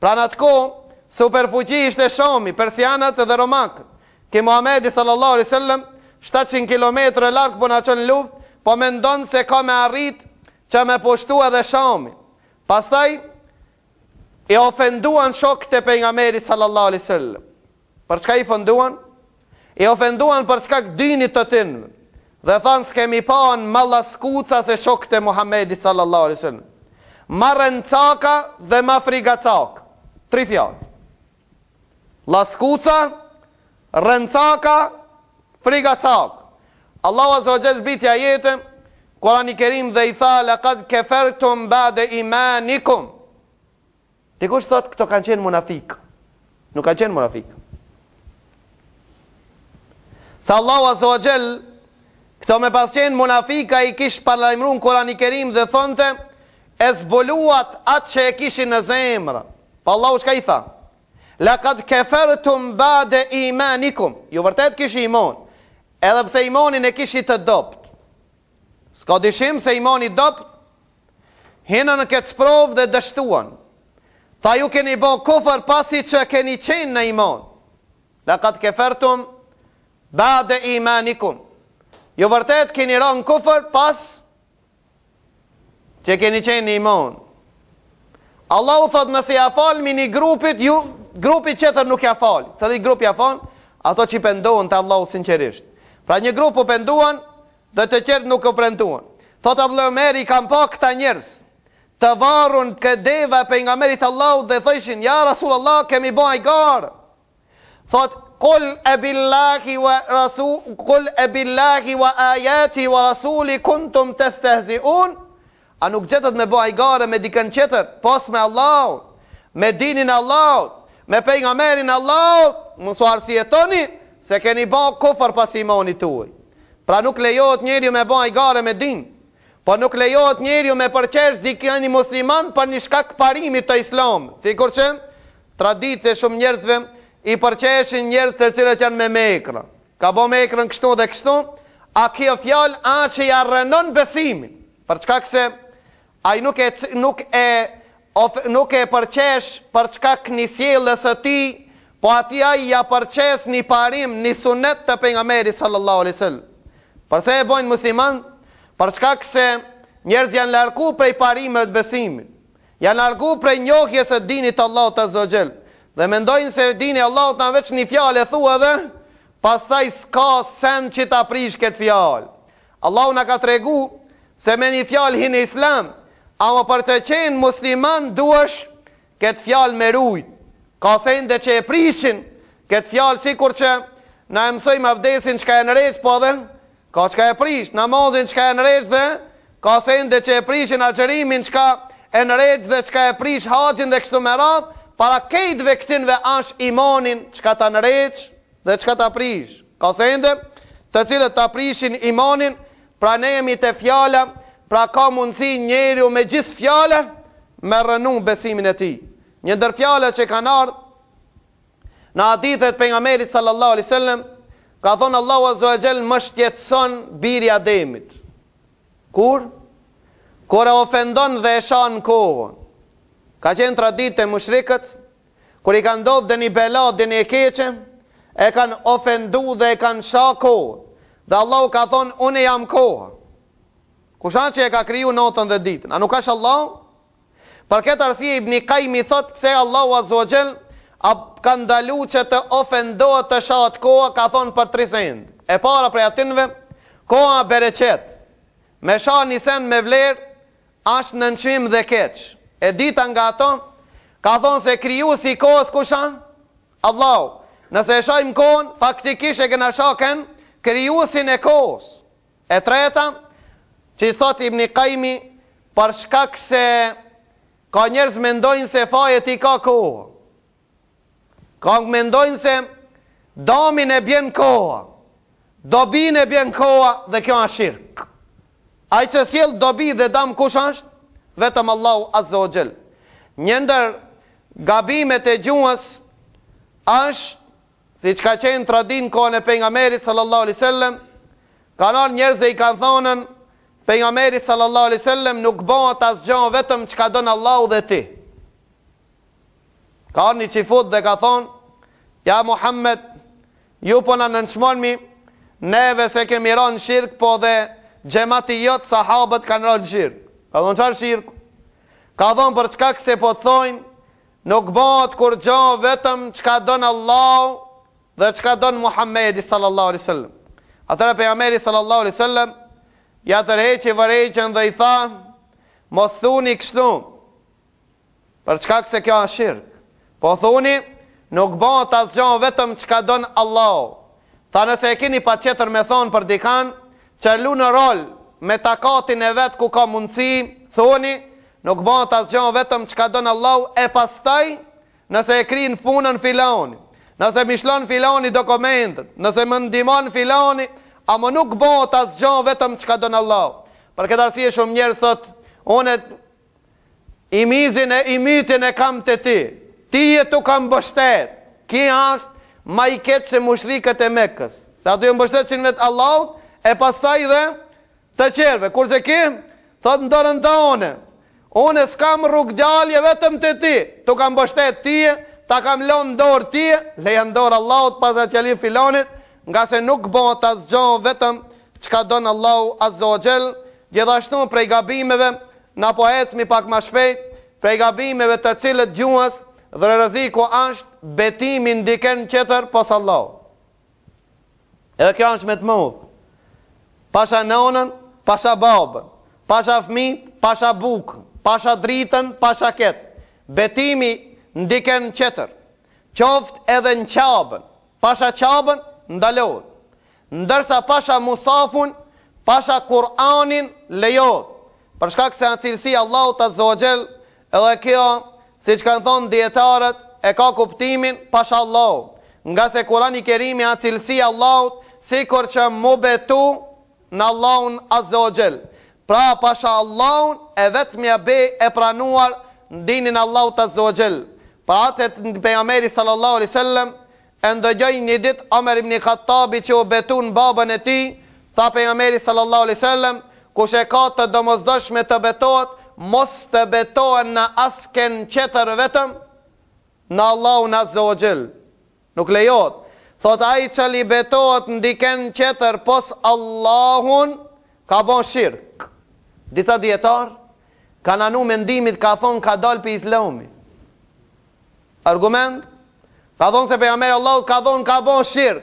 Pra në atë kohë, superfuqi ishte Shami, Persianët dhe Romakët. Ky Muhamedi sallallahu alaihi wasallam 700 km larg po na çon luftë, po mendon se ka me arrit që me pushtu edhe Shamin. Pastaj i ofenduan shokët e pejgamberit sallallahu alaihi wasallam. Për çka i ofenduan? I ofenduan për shkak dinit të tyne. Dhe thanë s'kemi pa ma laskuca se shokët e Muhammedit sallallahu alaihi wasallam. Ma rrencaka dhe ma frigacaka. Tri fjalë. Laskuca, rrencaka, frigacaka. Allahu azza wa jall zbriti ajete Kurani Kerim dhe i tha laqad kafartum ba'da imanikum. Dikush thotë këto kanë qenë munafikë. Nuk kanë qenë munafikë. Se Allahu Azza wa Jall, këto me pas qenë munafika i kish paralajmëru në Kurani Kerim dhe thonte, e zbuluat atë që e kishin në zemra. Po Allahu çka i tha? Lekad kefertum bade imanikum. Ju vërtet kishi iman. Edhe pse imanin e kishi të dobt. S'ka dyshim se imani i dobt Hinën në këtë sprovë dhe dështuan. Tha ju keni bo kufër pasi që keni qenë në iman. Lekad kefertum ba'de imanikum. Ju vërtet keni ra në kufër pas që keni qenë në iman. Allahu thot nëse ja falmi një grupit, ju grupit tjetër nuk ja fal. Cili grup ja fal? Ato që pendohen te Allahu sinqerisht. Pra një grup u penduan, Dhe të tjerët nuk u penduan. Thotë Abdullah Omeri, kam pa këta njerëz të varun ke deva e pejgamberit Allahut dhe thojshin, ja Rasulullah, kemi bo hajgare. Thotë, Kul e billahi wa rasul kul e billahi wa ayati wa rasuli kuntum testehziun A nuk gjetët me bo hajgare me dikën tjetër, pos me Allahun, me dinin e Allahut, me pejgamberin e Allahut, mos u arsyetoni se keni ba kufër pas imanit tuaj. Pra nuk lejohet njeriu me ba hajgare me din, po nuk lejohet njeriu me përqesh dikën musliman për një shkak parimit të islamit. Sikurse traditë e shumë njerëzve i përqeshin njerëz të cilët janë me mekra. Ka bo mekrën kështu dhe kështu, a kjo fjalë a që ja rrënon besimin. Për shkak se ai nuk e nuk e of, nuk e përqesh për shkak një sjelljes së tij, po atij ai ja përqesh një parim, një sunet të pejgamberit sallallahu alaihi wasallam. Përse e bojnë musliman? Për shkak se njerëz janë largu prej parimeve të besimit. Janë largu prej njohjes së dinit të Allahut azza wa xhel dhe mendojnë se dini i Allahut na veç një fjalë e thua dhe pastaj s'ka sen që ta prish këtë fjalë. Allahu na ka tregu se me një fjalë hin në islam, ama për të qenë musliman duhesh këtë fjalë me rujt. Ka sende që e prishin këtë fjalë sikur që na e mësojmë avdesin çka e nreq po edhe Ka çka e prish, namazin çka e nreq dhe ka sende që e prishin agjërimin çka e nreq dhe çka e prish haxhin dhe kështu me radhë, para kejtve këtynve asht imanin çka ta nreq dhe çka ta prish. Ka sende të cilët ta prishin imanin, pra ne jemi te fjala, pra ka mundësi njeriu me gjithë fjalë me rrënu besimin e tij. Një ndër fjalët që kanë ardhë Në hadithet e pejgamberit sallallahu alaihi wasallam ka thonë Allahu azza wa jall më shqetëson biri i Ademit. Kur? Kur e ofendon dhe e shan kohën. Ka qenë traditë te mushrikët, kur i ka ndodhë ndonjë bela, ndonjë e keqe, e kanë ofendu dhe e kanë sha kohën. Dhe Allahu ka thonë, unë jam koha. Kush a që e ka kriju natën dhe ditën? A nuk është Allahu? Për këtë arsye Ibni Kajimi thotë pse Allahu Azza wa Jall a ka ndalu që të ofendohet të shahet koha, ka thonë për tri sende. E para prej atynve, koha bereqet. Me sha një sen me vlerë, ashtë nënçmim dhe keq. E dyta nga ato, ka thonë se krijuesi i kohës kush a? Allahu. Nëse e shajmë kohën, faktikisht e kena sha ken, krijuesin e kohës. E treta, që i thotë Ibni Kajimi, për shkak se ka njerëz mendojnë se fajet i ka koha. Ka mendojnë se damin e bjen koha, dobin e bjen koha dhe kjo është shirk. Ai që sjell dobi dhe dam kush është? Vetëm Allahu Azza wa Jall. Një ndër gabimet e gjuhës është Siç ka qenë traditë në kohën e pejgamberit sallallahu alaihi wasallam, kanë ardhur njerëz dhe i kanë thënë pejgamberit sallallahu alaihi wasallam nuk bëhet asgjë vetëm çka don Allahu dhe ti. Ka ardhur një çifut dhe ka thonë, ja Muhammed, ju po na nënçmoni, neve se kemi ra në shirk, po dhe xhemati jot sahabët kanë ra në shirk. Ka thonë çfarë shirk? Ka thonë për shkak se po thojnë Nuk bëhet kurgjo vetëm çka don Allahu dhe çka don Muhammedi sallallahu alaihi wasallam. Atëherë pejgamberi sallallahu alaihi wasallam ja tërheqi vërejtjen dhe i tha: Mos thuni kështu. Për shkak se kjo është shirk. Po thuni, nuk bëhet asgjë vetëm çka don Allahu. Tha nëse e keni patjetër me thonë për dikan që lun rol me takatin e vet ku ka mundësi, thuni, Nuk bëhet asgjë vetëm çka don Allahu e pastaj nëse e kryen punën filani, nëse m'i lshon filani dokumentet, nëse më ndihmon filani, ama nuk bëhet asgjë vetëm çka don Allahu. Për këtë arsye shumë njerëz thot, unë imizin e imytin e kam te ti. Ty t'u kam mbështet. Ky është ma i keq se mushrikët e Mekës. Se ato ju mbështetshin vetë Allahut e pastaj dhe Të qerve, kurse ky, thot në dorën tane, unë s'kam rrugëdalje vetëm te ti, t'u kam mbështet ty, ta kam lënë në dorë ty, leja në dorë Allahut pastaj t'ja li filanit, ngase nuk bëhet asgjë vetëm çka don Allahu Azza wa Jall, gjithashtu prej gabimeve, na po ecmi pak ma shpejt, prej gabimeve të cilët gjuhës dhe rreziku është betimi në dikën tjetër pos Allahut. Edhe kjo është me të madh. Pasha nonën, pasha babën, pasha fëmijët, pasha bukën, pasha dritën, pasha ket. Betimi n'dikën tjetër. Qoftë edhe në Qabën. Pasha Qabën, ndalohet. Ndërsa pasha Musafun, pasha Kur'anin, lejohet. Për shkak se janë cilësi e Allahut Azza wa Jall, edhe kjo, siç kanë thonë dijetarët, e ka kuptimin pasha Allahun. Ngase Kur'ani Kerimi janë cilësi e Allahut, sikur që mu betu në Allahun Azza wa Jall. Pra pasha Allahun e vetmja be e pranuar në dinin e Allahut Azza wa Jall. Pra atë pejgamberi sallallahu alaihi wasallam E ndëgjoi një ditë Omer ibn Khattabi që u betu në babën e tij, tha Pejgamberi sallallahu alejhi sellem, Kush e ka të domosdoshme të betohet, mos të betohet në askënd tjetër vetëm në Allahun azze o xhel. Nuk lejohet. Thotë ai që i betohet në dikend tjetër pos Allahun, ka bo shirk. Disa dijetarë kanë anu mendimit ka thonë ka dalë prej Islamit. Argument? Ka thonë se pejgamberi i Allahut ka thonë ka bo shirk.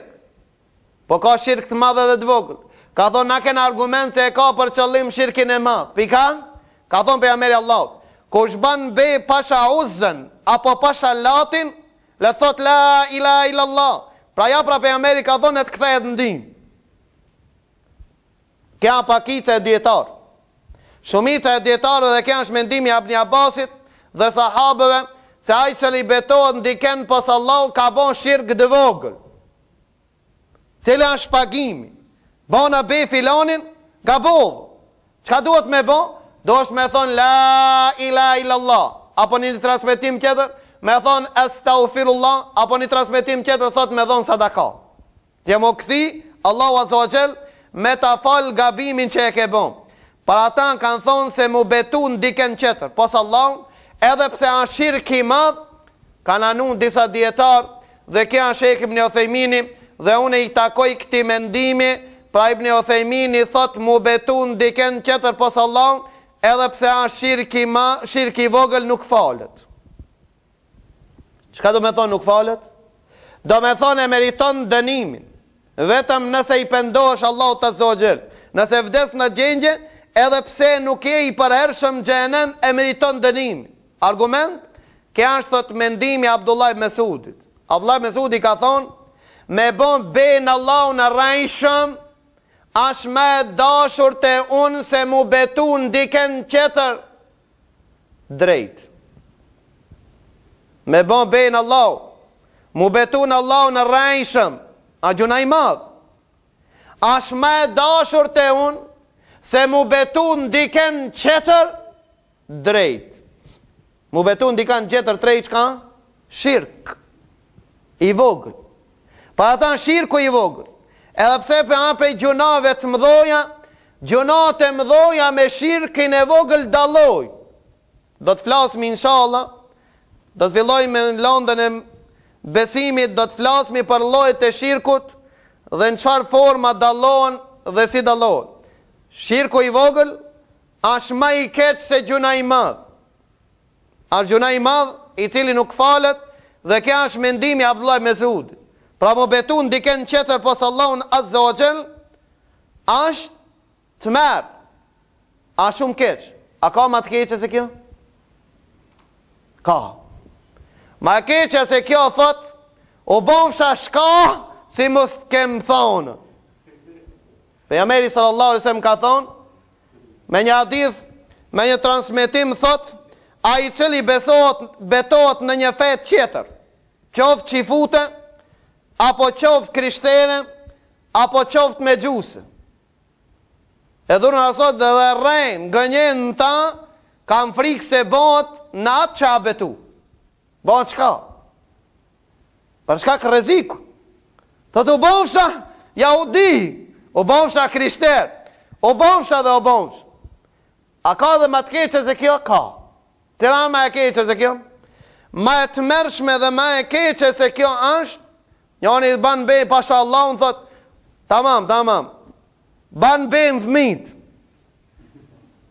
Po ka shirk të madh edhe të vogël. Ka thonë na kena argument se e ka për qëllim shirkin e madh. Pika? Ka thonë pejgamberi i Allahut, kush ban be pasha Uzzën apo pasha Latin, le të thotë la ilaha illallah. Pra ja pra pejgamberi ka thonë le të kthehet në din. Kjo pakica e dijetarëve. Shumica e dijetarëve dhe kjo është mendimi i Ibn Abbasit dhe sahabëve se ai që i betohet në dikend pos Allahut ka bon shirk të vogël. Cili është shpagimi? Bona be filanin, gabove. Çka duhet me bo? Duhet me thonë la ilaha illallah apo një transmetim tjetër me thonë astaghfirullah apo një transmetim tjetër thotë me dhon sadaka. Je m'u kthy, Allahu Azza wa Jall me ta fal gabimin që e ke bo. Për ata kanë thonë se m'u betu në dikend tjetër, pos Allahun, edhe pse është shirk i madh, kanë anu disa dijetarë, dhe kjo është Shejh Ibn Uthejmini, dhe unë i takoj këtij mendimi, pra Ibn Uthejmini thotë m'u betu në dikend tjetër pos Allahun, edhe pse është shirk i madh, shirk i vogël nuk falet. Çka do me thonë nuk falet? Do me thonë e meriton dënimin. Vetëm nëse i pendohesh Allahut Azza wa Jall. Nëse vdes në gjendje, edhe pse nuk je i përhershëm n'xhehenem, e meriton dënimin. Argument? Kjo është thot mendimi i Abdullah ibn Mesudit. Abdullah ibn Mesudi ka thonë, me bon be në Allahun e rrejshëm, ashtë më e dashur te unë se mu betu në dikend tjetër. drejt. Me bo be në Allahu, mu betu në Allahun e rrejshëm, a gjynah i madh. Ashtë ma e dashur te unë, se mu betu në diken qetër, drejt. Mu betu në diken qetër drejt, çka? Shirk. I vogël. Për ata shirku i vogël. Edhe pse për a prej gjynaheve të mdhoja, gjynahet e mdhoja me shirkin e vogël dallojnë. Do të flasmi inshallah, do të fillojmë me lëndën e besimit, do të flasmi për llojet e shirkut dhe në çfarë forma dallohen dhe si dallohen. Shirku i vogël është më i keq se gjynahi i madh. Është gjynah i madh, i cili nuk falet, dhe kjo është mendimi i Abdullah ibn Mesudit. Pra mu betu në dikend tjetër pos Allahun Azza wa Jall, është tmerr. A shumë keq. A ka ma të keqe se kjo? Ka. Ma e keqe se kjo thot, u bonfsha shka si mos të kem thonë. Pejgamberi sallallahu alaihi wasallam ka thonë, Me një hadith, me një transmetim thot, ai i cili besohet, betohet në një fe tjetër, qoftë çifute, apo qoftë krishtere, apo qoftë mexhuse. E dhurën asot dhe dhe rren, gënjen në ta, kam frikë se bëhet në atë që a betu. Bëhet çka? Për shkak rreziku. Thotë u bofsha jahudi, u bofsha krishter, u bofsha dhe u bofsha. A ka dhe ma të keqe se kjo? Ka. Cila ma e keqe se kjo? Ma e tmerrshme dhe ma e keqe se kjo është, njoni i ban be pasha Allahun, thot, tamam, tamam, ban be në fëmijt.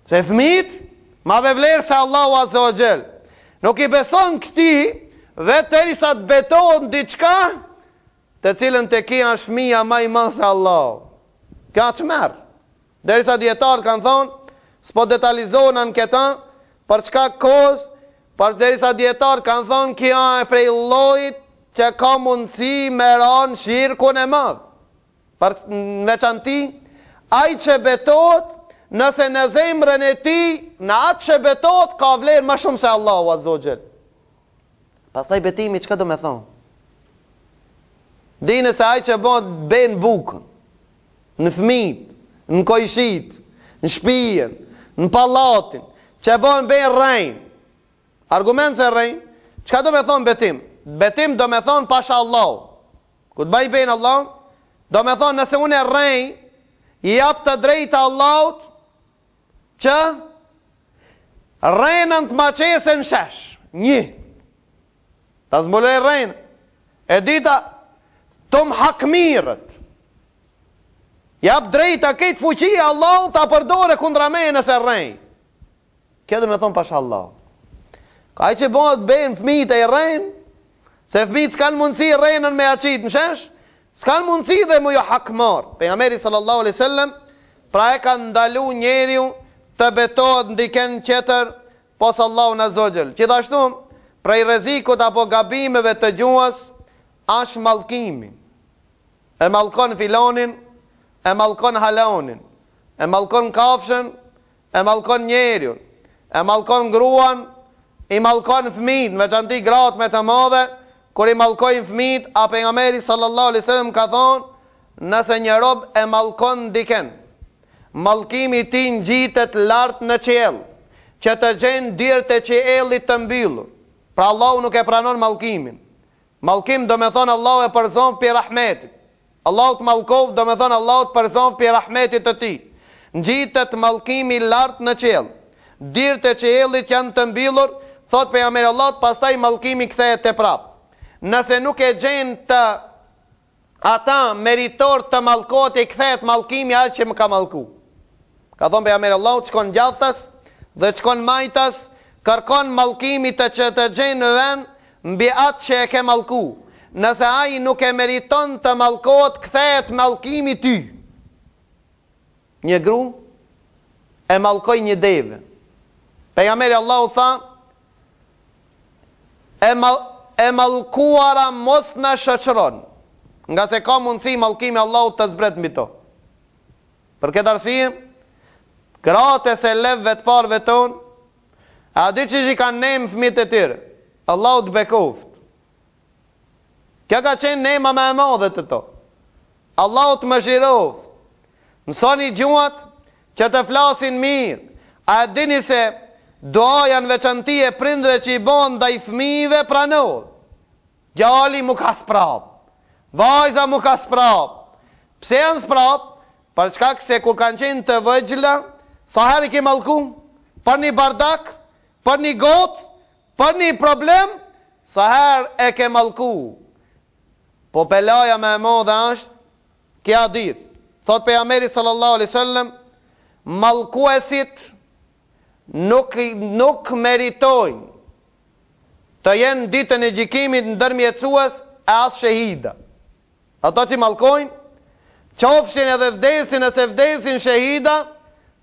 Se fëmijt, ma me vlerë se Allahu Azza wa Jall. Nuk i beson këtij, vetë derisa të betohet në diçka, të cilën te ky është fëmija ma i madh se Allahu. Kjo tmerr. Derisa dijetarët kanë thonë, s'po detalizohna në këta, për çka kohës, por derisa dijetarët kanë thonë, kjo e prej llojit. që ka mundësi me ra në shirkun e madh. Për në veçanti, ai që betohet, nëse në zemrën e tij, në atë që betohet, ka vlerë më shumë se Allahu Azza wa Jall. Pastaj betimi çka do me thonë? Dini se ai që bon be në bukën, në fëmijët, në kojshitë, në shpijën, në pallatin, që bon be rrejn. Argument se rrejn, çka do me thonë betim? Betim do me thonë pasha Allahu. Kur të baj be në Allah, do me thonë nëse unë e rrej, i jap të drejtë Allahut, që rrenën të ma qesë në shesh. Një. Ta zbuloj rrenën. E dyta, të më hakmirret. Jap drejta këtë fuqi Allahut ta përdore kundra meje nëse rrej. Kjo do me thonë pasha Allah. Ka ai që bëhet be në fëmijët e i rren, se fëmijët s'kanë mundësi rrenën me ja qitë në shesh, s'kanë mundësi dhe me ju hakmarr. Pejgamberi sallallahu alaihi sallam, pra e ka ndalu njeriu të betohet në diken tjetër, pos Allahut azza wa xhel. Gjithashtu, prej rrezikut apo gabimeve të gjuhës, ashtë mallkimi. E mallkon filonin, e mallkon halonin, e mallkon kafshën, e mallkon njeriun, e mallkon gruan, i mallkon fëmijët, në veçanti gratë me të madhe, kur i mallkojnë fëmijët, a pejgamberi sallallahu alaihi wasallam ka thonë, nëse një rob e mallkon diken, mallkimi i tij ngjitet lart në qiell, që të gjen dyert e qiellit të mbyllur. Pra Allahu nuk e pranon mallkimin. Mallkim do me thonë Allahu e përzon pi rahmetit. Allahu të mallkoftë do me thonë Allahu të përzoftë pi rahmetit të tij. Ngjitet mallkimi lart në qiell. Dyert e qiellit janë të mbyllur, thotë pejgamberi i Allahut, pastaj mallkimi kthehet te prapë. Nëse nuk e gjen të ata meritor të mallkohet i kthehet mallkimi ai që më ka mallku. Ka thonë pejgamberi i Allahut, shkon djathtas dhe shkon majtas, kërkon mallkimi të që të gjen në vend mbi atë që e ke mallku. Nëse ai nuk e meriton të mallkohet, kthehet mallkimi ty. Një gru e mallkoi një deve. Pejgamberi i Allahut tha, e, mal, e mallkuara mos na shoqëron, ngase ka mundësi mallkimi i Allahut të zbret mbi to. Për këtë arsye, gratë e selefëve të parëve tonë, a di qysh i kanë nemë fëmijët e tyre? Allahu të bekoftë. Kjo ka qenë nema më e madhe te to. Allahu të mëshiroftë. Mësoni gjuhët që të flasin mirë. A e dini se duaja në veçanti e prindve që i bon ndaj fëmijëve pranohet. Djali mu ka sprap. Vajza mu ka sprap. Pse janë sprap? Për shkak se kur kanë qenë të vegjla, sa herë i ke mallku? Për një bardak, për një gotë, për një problem, sa herë e ke mallku? Po belaja më e madhe është ky hadith. Thot pejgamberi sallallahu alaihi wasallam, mallkuesit nuk nuk meritojnë të jenë ditën e gjykimit ndërmjetësues e as shehida. Ata që mallkojnë, qofshin edhe vdesin nëse vdesin shehida,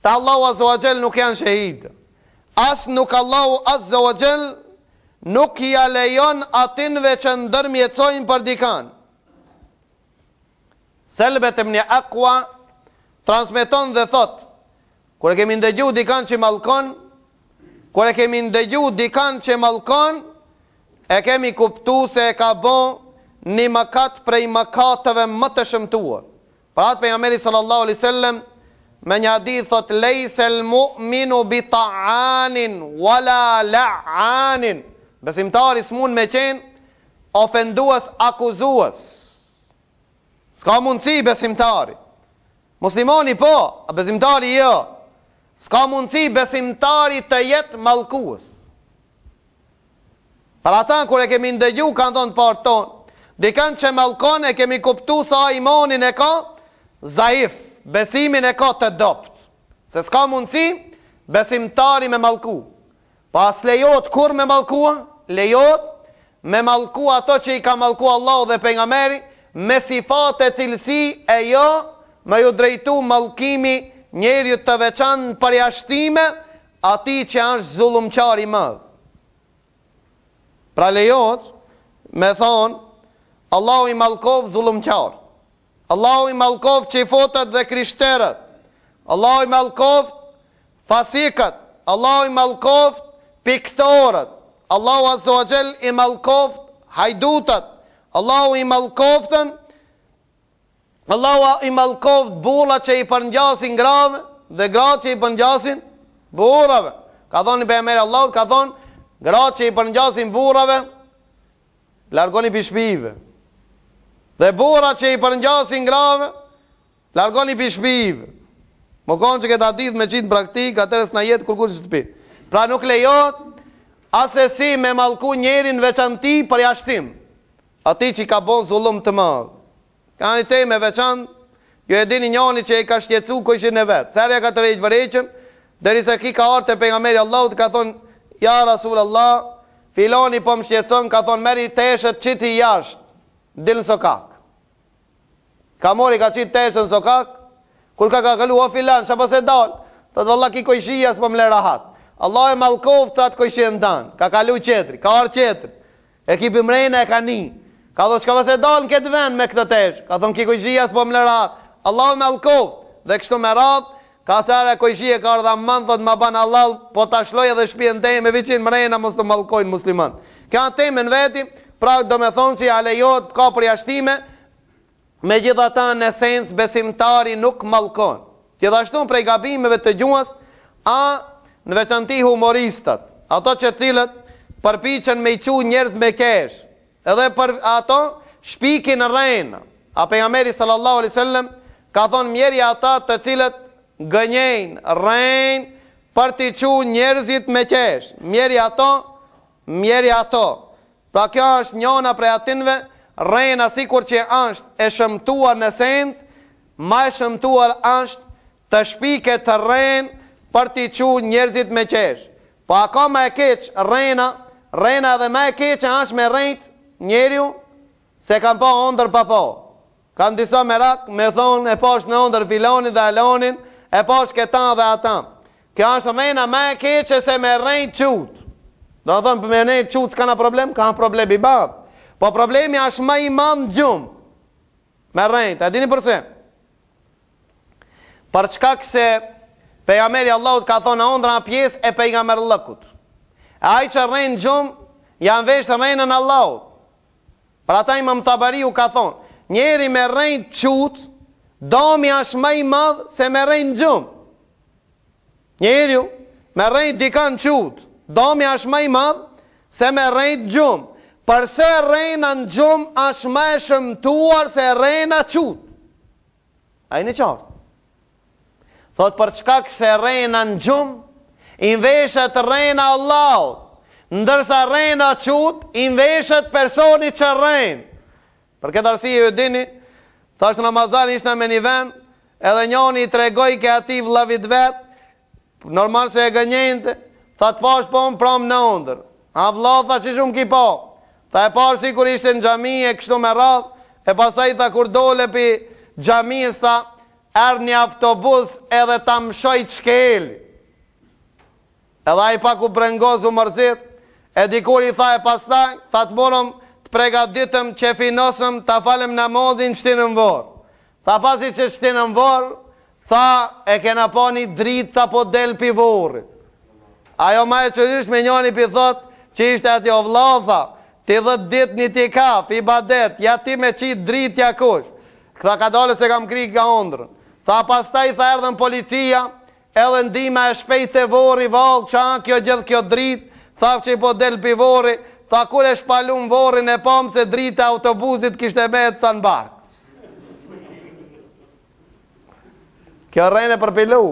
te Allahu Azza wa Jall nuk janë shehida. As nuk Allahu Azza wa Jall nuk ia lejon atinve që ndërmjetësojnë për dikan. Selebet ibn Akwa transmeton dhe thot, Kur e kemi ndëgju dikan që mallkon, kur e kemi ndëgju dikan që mallkon, e kemi kuptu se e ka bo një mëkat prej mëkateve më të shëmtuar. Për atë pejgamberi sallallahu alaihi wasallam me një hadith thot lejsel mu'minu bi ta'anin wala la'anin. Besimtari s'mund me qenë ofendues akuzues. S'ka mundësi besimtari. Muslimani po, a besimtari jo. S'ka mundësi besimtari të jetë mallkues. Për ata kur e kemi ndëgju kanë thonë të parët tonë, dikan që mallkon e kemi kuptu sa imanin e ka zaif, besimin e ka të dobt. Se s'ka mundësi besimtari me mallku. Po a s'lejohet kurrë me mallkua? Lejohet me mallku ato që i ka mallku Allahu dhe pejgamberi me sifate cilësi e jo me ju drejtu mallkimi njeriut të veçantë përjashtime atij që është zullumqar i madh. Pra lejohet me thonë. Allahu i mallkoftë zullumqarët. Allahu i mallkoftë çifutët dhe krishterët. Allahu i mallkoftë fasikët. Allahu i mallkoftë piktorët. Allahu azza wa xhel i mallkoftë hajdutët. Allahu i mallkoftën Allahu i mallkoftë burrat që i përngjasin grave dhe gratë që i përngjasin burrave. Ka thonë pejgamberi i Allahut, ka thonë gratë që i përngjasin burrave Largoni pi shpive. Dhe burrat që i përngjasin grave, largoni pi shpive. Me konë që këtë hadith me qitë në praktikë, atëherë s'na jet kurkush në shtëpi. Pra nuk lejohet asesi me mallku njerin veçanti përjashtim. Atij që i ka bon zullum të madh. Ka një temë e veçantë, ju e dini njani që e ka shqetësu kojshin e vet. Sa herë ja ka tërheq vërejtjen, derisa ky ka ardhur te pejgamberi i Allahut ka thonë ja Rasul Allah, filani po më shqetëson, ka thonë merri teshat qiti jashtë, dil në sokak. Ka marrë ka qit teshët në sokak, kur ka ka kalu o filan, çka paske dal? Thotë valla ki kojshia s'po më le rahat. Allah e mallkoftë atë kojshin tan. Ka kalu qetri, ka ardhur qetri. E ky pi mrena e ka ni. Ka thonë çka paske dalë në këtë vend me këto tesh. Ka thonë ki kojshia s'po më le rahat. Allahu e mallkoftë. Dhe kështu me radhë, ka thënë kojshia ka ardhur aman thot ma ban hallall, po ta shloj edhe shtëpinë teme veç mrena mos të mallkojnë musliman. Kjo temë në veti, pra do me thonë si a lejohet ka përjashtime, Megjithatë, në esencë besimtari nuk mallkon. Gjithashtu prej gabimeve të gjuhës, a në veçanti humoristat, ato që cilët përpiqen me i çu njerëz me kesh, edhe për ato shpikin rrena. A pejgamberi sallallahu alaihi wasallam ka thonë mjeri ata të cilët gënjejnë, rrejnë për t'i çu njerëzit me kesh. Mjeri ato, mjeri ato. Pra kjo është njona prej atynve, rrena sikur që është e shëmtuar në esencë, ma e shëmtuar është të shpiket rrenë për t'i çu njerëzit me qesh. Po a ka ma e keq rrena, rrena edhe ma e keqe është me rrejt njeriu se kam pa ondër pa pa. Kanë disa merak me thonë e pash në ondër filanin dhe alonin, e pash këta dhe ata. Kjo është rrena ma e keqe se me rrejt qut. Do të thonë me rrejt qut s'ka na problem, ka problem i madh. Po problemi është ma i madh në gjumë. Me rrejt, a dini përse? Për shkak se pejgamberi i Allahut ka thonë ondra pjesë e pejgamberllëkut. E ai që rren në gjumë, ja mvesh rrenën Allahut. Për ata Imam Tabariu ka thonë, njeri me rrejt qut, dami është ma i madh se me rrejt në gjumë. Njeriu me rrejt dikan qut, dami është ma i madh se me rrejt në gjumë. Përse rrena në gjumë është ma e shëmtuar se rrena qut? A jeni qartë? Thot për shkak se rrena në gjumë, i mveshet rrena Allahut, ndërsa rrena qut, i mveshet personit që rren. Për këtë arsye ju dini, tash në Ramazan ishna me një vend, edhe njoni i tregojke atij vllavit vet, Normal se e gënjente, tha të pash po pram në ondër. A vlla, tha qysh m'ki pa. Tha e parë sikur ishte në xhami e kështu me radhë, e pastaj tha kur dole pi xhamisë, tha, erdh një autobus edhe ta mshoj të shkeli. Edhe ai pak u brengos u mërzit, e dikur i tha e pastaj, tha të morëm të pregaditëm, qefinosëm, ta falëm namazin, shtinë në vorr. Tha pasi që shtinë në vorr, tha e kena pa një dritë tha po del pi vorrit. Ajo ma e çuditshme njani pi thot që ishte aty o vlla tha, ti dhet dit në itikaf, ibadet, ja ti me qit dritë ja kush. Tha ka dalë se kam kry ka ondrën. Tha pastaj tha erdhën policia, Edhe ndihma e shpejtë te vorri vallë ça kjo gjithë kjo dritë, tha që po del pi vorri, tha kur e shpalum vorrin e pamë se drita e autobusit kishte met tha në bark. Kjo rrenë e përpilu.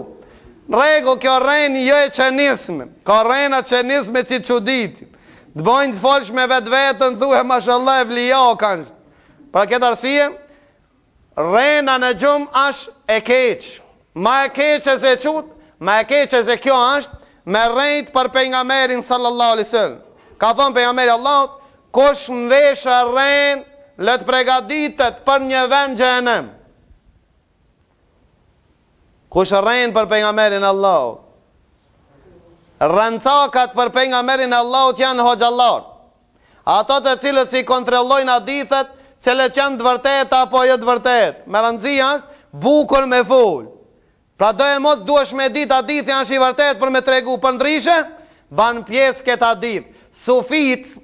Në rregull, kjo rrenë jo e qenisme. Ka rrena qenisme që çuditin. Të bojnë të folsh me vetveten, thue mashallah evlija kanë. Për këtë arsye, Rrena në gjumë asht e keq. Ma e keqe se qut, ma e keqe se kjo është me rrejt për pejgamberin sallallahu alaihi wasallam. Ka thonë pejgamberi Allahut, kush m'vesh rren, le të pregaditet për një vend n'xhehenem. Kush rren për pejgamberin Allahut? Rrencakat për pejgamberin Allahut janë hoxhallar. Ato të cilët s'i kontrollojnë hadithet cilët janë të vërteta apo jo të vërtetë. Me rëndësi është bukur me fol. Pra doemos duhesh me ditë hadithi është i vërtetë për me tregu përndryshe, ban pjesë këtë hadith. Sufit,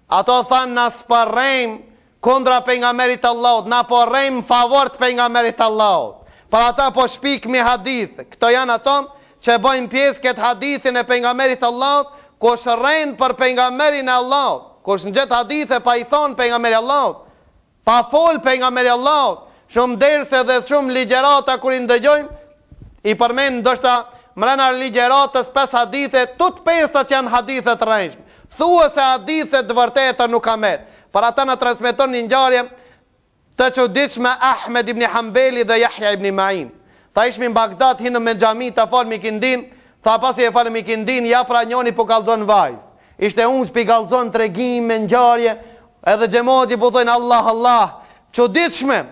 ato thanë na s'po rrejmë kundra pejgamberit të Allahut, na po rrejmë favor të pejgamberit të Allahut. Për ata po shpikmi hadith. Këto janë ato që bëjnë pjesë këtë hadithin e pejgamberit të Allahut, kush rren për pejgamberin e Allahut, kush ngjet hadithe pa i thonë pejgamberi Allahut, Pa fol pejgamberi i Allahut, shumë derse dhe shumë ligjërata kur i ndëgjojmë, i përmend ndoshta mrena ligjëratës pesë hadithe, të pestat janë hadithe të rrejshme. Thua se hadithe të vërteta nuk ka met. Për ata na transmeton një ngjarje të çuditshme Ahmed ibn Hanbeli dhe Jahja ibn Ma'in. Tha ishmi në Bagdad, hinëm në xhami të falmi ikindin, tha pasi e falëm ikindin, ja pra njoni po kallzon vaz. Ishte unë pi kallzon tregime, ngjarje, edhe xhemati po thojnë Allah, Allah, çuditshme,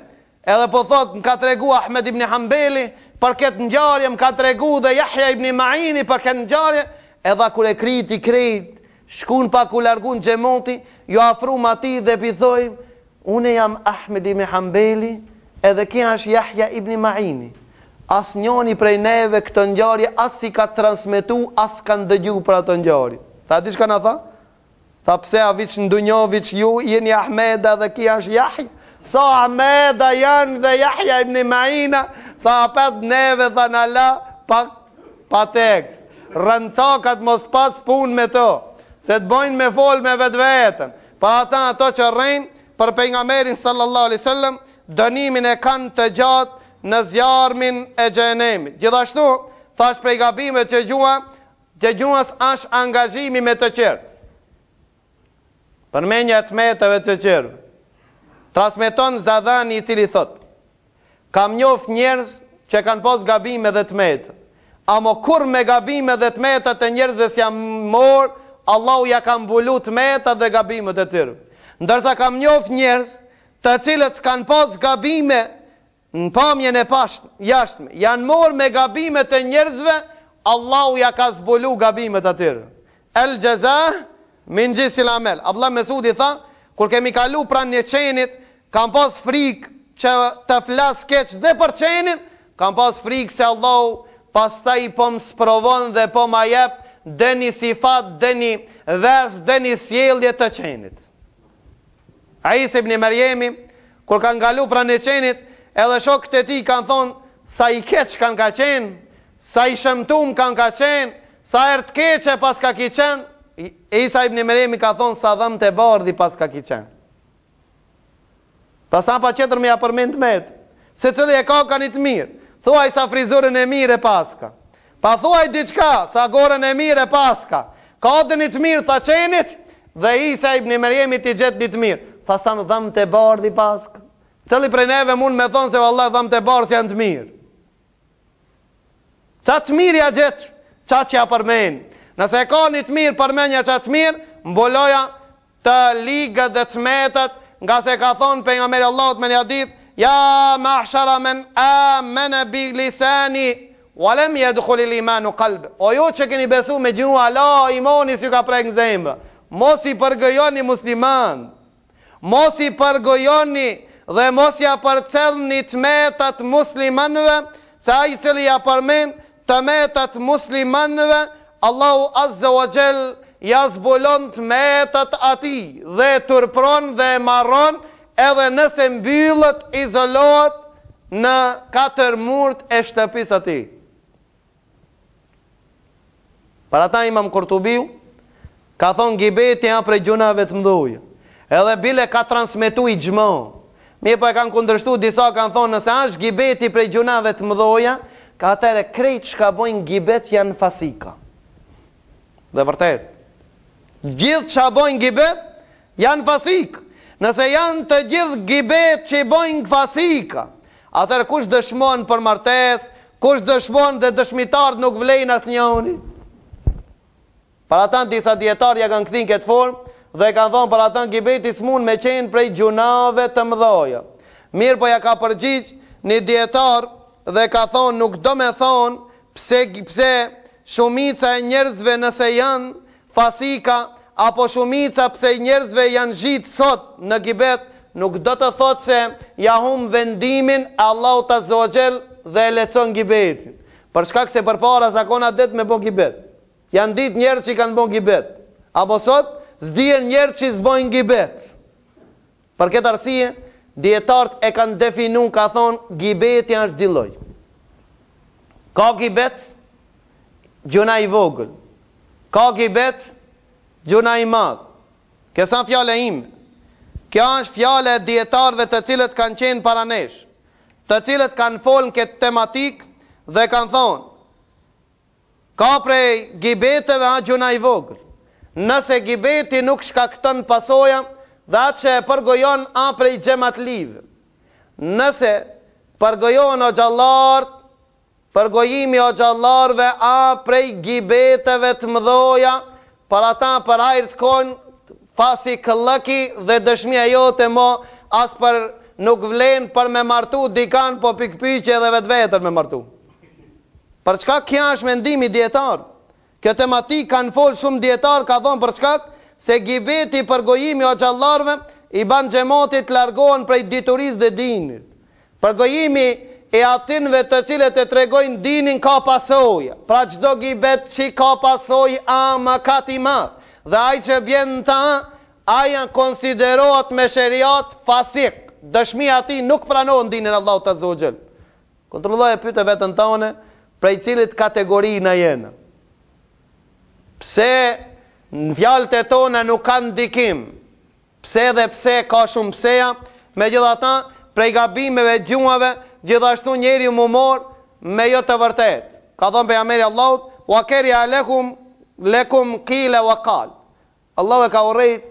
edhe po thot, më ka tregu Ahmed ibn Hanbeli, për këtë ngjarje, më ka tregu dhe Jahja ibn Ma'ini për këtë ngjarje, edhe kur e kriti krejt, shkun pak u largun xhemati, ju afrum atij dhe pi thoj, Unë jam Ahmed ibn Hanbeli edhe ky është Jahja ibn Ma'ini. Asnjoni prej neve këto ngjarje as s'i ka transmetu, as ka ndëgju për ato ngjarje. Tha di çka na tha? Tha pse a viç në dunjo viç ju jeni Ahmeda dhe ky është Jahja. Sa Ahmeda janë dhe Jahja ibn Ma'ina, tha apet neve tha na la pa, pa tekst. Rrencakat mos pas punë me to, se të bojnë me fol me vetveten. Për ata ato që rrejnë për pejgamberin sallallahu alaihi wasallam, dënimin e kanë të gjatë në zjarmin e xhehenemit. Gjithashtu, thash prej gabimeve që gjuha, që gjuhës është angazhimi me të tjerë. Përmendja e të metave të tjerëve. Transmeton Zadani i cili thotë: Kam njoft njerëz që kanë pas gabime dhe të meta. Amo kurrë me gabime dhe të metat e njerëzve s'jam marr, Allahu ja ka mbulu të metat dhe gabimet e tyre. Ndërsa kam njoft njerëz të cilët s'kanë pas gabime në pamjen e pasht, jashtme, janë marr me gabimet e njerëzve, Allahu ja ka zbulu gabimet atyre. El xheza min xhinsil amel. Abdullah Mesudi tha, kur kemi kalu pranë një qenit, kam pas frikë që të flas keq dhe për qenin, kam pas frikë se Allahu pastaj po më sprovon dhe po ma jep ndonjë sifat, ndonjë ves, ndonjë sjellje të qenit. Isa ibn Merjemi, kur kanë kalu pranë një qenit, edhe shokët e tij kanë thonë, sa i keq kanë ka qenë, sa i shëmtum kanë ka qenë, sa erë të keqe paska ki qenë, Isa ibn Merjemi ka thonë, sa dhëmbët e bardhë i paska ki qenë. Pra sa patjetër me ja përmend të metë. Secili e ka ka një të mirë. Thuaj sa frizurën e mirë e paska. Pa thuaj diçka, sa gorën e mirë e paska. Ka dhe një të mirë, tha qenit, dhe Isa ibn Merjemit i gjet një të mirë. Tha sa dhëmbët e bardhë i paska. Cili prej neve mund me thonë se vallah dhëmbët e bardhë janë të mirë. Qa të mirë ja gjet, qa që ja përmen. Nëse e ka një të mirë, përmenja qa të mirë, mbuloja të ligët dhe të metat, ngase ka thonë pejgamberi Allahut me një hadith, ja ma'shara men amene bi lisani, wa lem jedhulil imanu kalbe. O ju që keni besu me gjuhë, ala imani s'ju ka prek në zemrë. Mos i përgojoni musliman, Mos i përgojoni dhe mos ja përcellni të metat muslimanëve, se ai i cili ja përmend të metat muslimanëve, Allahu azze wa xhel ja zbulon të metat atij dhe e turpron dhe e marron edhe nëse mbyllet, izolohet në katër murt e shtëpisë atij. Për ata imam Kurtubiu, ka thonë gibeti a prej gjynaheve të mdhuja. Edhe bile ka transmetu ixhma. Mirëpo e kanë kundërshtu, disa kanë thonë nëse është gibeti prej gjynaheve të mdhuja, ka atëherë krejt çka bojnë gibet janë fasika. Dhe vërtet, gjithë çka bojnë gibet, janë fasik. Nëse janë të gjithë gibet që i bojnë fasika, atëherë kush dëshmon për martesë, kush dëshmon dhe dëshmitarët nuk vlejnë asnjëni. Për ata disa dijetarë ja kanë kthy në këtë formë dhe kanë thonë për ata gibeti s'mund me qenë prej gjynaheve të mëdhaja. Mirëpo ja ka përgjigj një dijetar dhe ka thonë nuk do me thonë Pse pse shumica e njerëzve nëse janë fasika apo shumica pse njerëzve janë zhyt sot në gibet? nuk do të thotë se ja humb vendimin e Allahut azza wa xhel dhe e lehtëson gibetin. Për shkak se përpara s'a kon adet me bo gibet. Janë ditë njerëz që kanë bo gibet. Apo sot s'dihen njerëz që s'bojnë gibet. Për këtë arsye, dijetarët e kanë definu, ka thonë, gibeti është dy lloj. Ka gibet, gjynah i vogël. Ka gibet, gjynah i madh. Kjo s'a fjala ime. Kjo është fjala e dijetarëve të cilët kanë qenë para nesh, të cilët kanë folë në këtë tematikë dhe kanë thonë, Ka prej gibeteve a gjynah i vogël. Nëse gibeti nuk shkakton pasoja dhe atë që e përgojon a prej xhematlive. Nëse përgojohen hoxhallarët, përgojimi i hoxhallarëve a prej gibeteve të mëdhoja, për ata për hajr të kon fasikllëki dhe dëshmia jote mo as për nuk vlen për me martu dikan po pikëpyetje edhe vetveten me martu. Për çka kjo është mendimi i dijetarëve. Kjo tematikë kanë fol shumë dijetarë ka thonë për shkak se gibeti përgojimi i hoxhallarëve i ban xhematit të largohen prej diturisë dhe dinit. Përgojimi i atynve të cilët e tregojnë dinin ka pasoja. Pra çdo gibet që ka pasojë a mëkat i madh. Dhe ai që bjen në ta, ai konsiderohet me sheriat fasik. Dëshmia e tij nuk pranohet në dinin e Allahut azza wa xhel. Kontrolloje pyete veten tane prej cilit kategori na jena. Pse në fjalët e tona nuk kanë ndikim? Pse dhe pse ka shumë pseja? Megjithatë, prej gabimeve gjuhëve, gjithashtu njeriu m'u mor me jo të vërtetë. Ka thënë pejgamberi i Allahut, "Wa kariha lekum lekum qila wa qal." Allahu e ka urrejt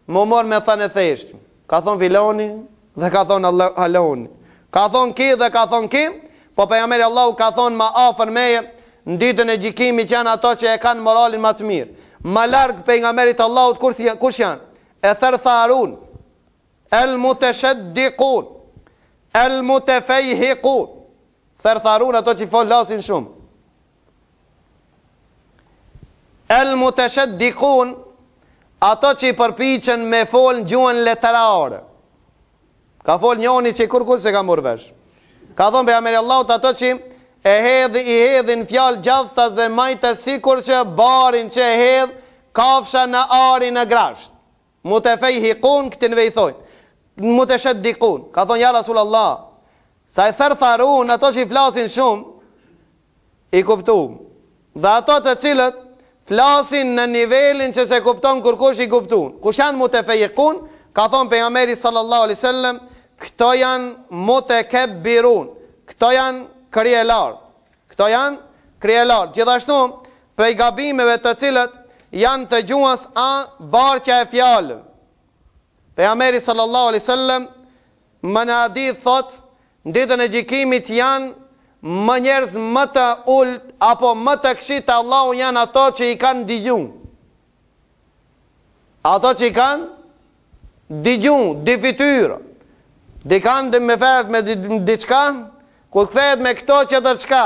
m'u mor me thënë e thjesht. Ka thon filoni dhe ka thon aloni. Ka thon ki dhe ka thon ki, po pejgamberi i Allahut ka thon ma afër meje në ditën e gjykimit që janë ato që e kanë moralin ma të mirë. Ma larg pejgamberit të Allahut kur kush janë? E thertharun, el mutesheddiqun, el mutefejhiqun. Thertharun ato që flasin shumë. El mutesheddikun, ato që i përpiqen me fol në gjuhën letrare. Ka fol njoni që kurkush s'e ka marrë vesh. Ka thonë pejgamberi i Allahut ato që e hedhi, i hedhin fjalë djathtas dhe majtas sikur që barin që e hedh kafsha në ari në grazhd. Mutefejhikun, këtynve i thojnë. Mutesheddikun. Ka thonë, ja Rasul Allah, sa e thertharun, ato që i flasin shumë, i kuptum. Dhe ato të cilët flasin në nivelin që s'e kupton kurkush i kuptun. Kush janë mutefejhikun? Ka thonë pejgamberi sallallahu alaihi wasallam, këto janë mutekebbirun. Këto janë kryelartë. Këto janë kryelartë. Gjithashtu, prej gabimeve të cilët janë të gjuhës a bartja e fjalëve. Pejgamberi sallallahu alaihi wasallam më në hadith thotë, në ditën e gjykimit janë më njerëz më të ulët apo më të këqij te Allahu janë ato që i kanë dy gjuhë. Ato që i kanë dy gjuhë, dy fytyra. Dikan dhe me flet me diçka, kur kthehet me këto tjetër çka.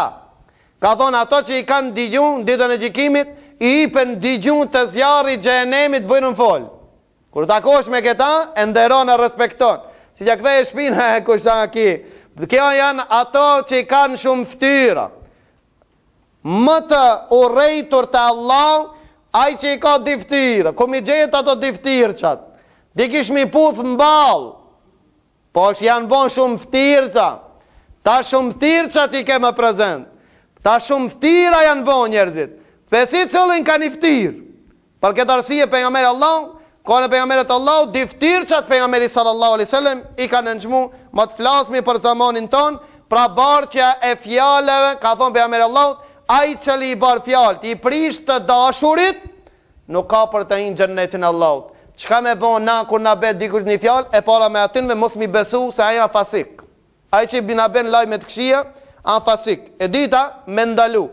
Ka thonë ato që i kanë dy gjuhë në ditën e gjykimit, i ipen dy gjuhë të zjarrit xhehenemit bujrum fol. Kur takosh me këta, e nderon e respekton. Si ja kthej shpinën e kush a ki. Kjo janë ato që i kanë shumë fytyra. Më të urrejtur te Allahu, ai që i ka dy fytyra. Ku m'i gjetë ato dy fytyrçat? Di kish m'i puth në ballë. Po që janë bon shumë ftyrça. Ta shumë ftyrçat i ke më prezent. Ta shumë ftyra janë bon njerëzit. Secilin ka një ftyrë. Për këtë arsye pejgamberi Allahu, kohën e pejgamberit Allahu, dy ftyrçat pejgamberi sallallahu alaihi wasallam i ka nënçmu, më të flasmi për zamanin ton, pra bartja e fjalëve, ka thonë pejgamberi Allahut, ai që i bart fjalët, i prish të dashurit, nuk ka për të hi në xhennetin e Allahut. Çka me bo na kur na bet dikush një fjalë, e para me atynve mos mi besu se ai a fasik. Ai që na ben lajme të këqija, a fasik. E dyta, me ndalu.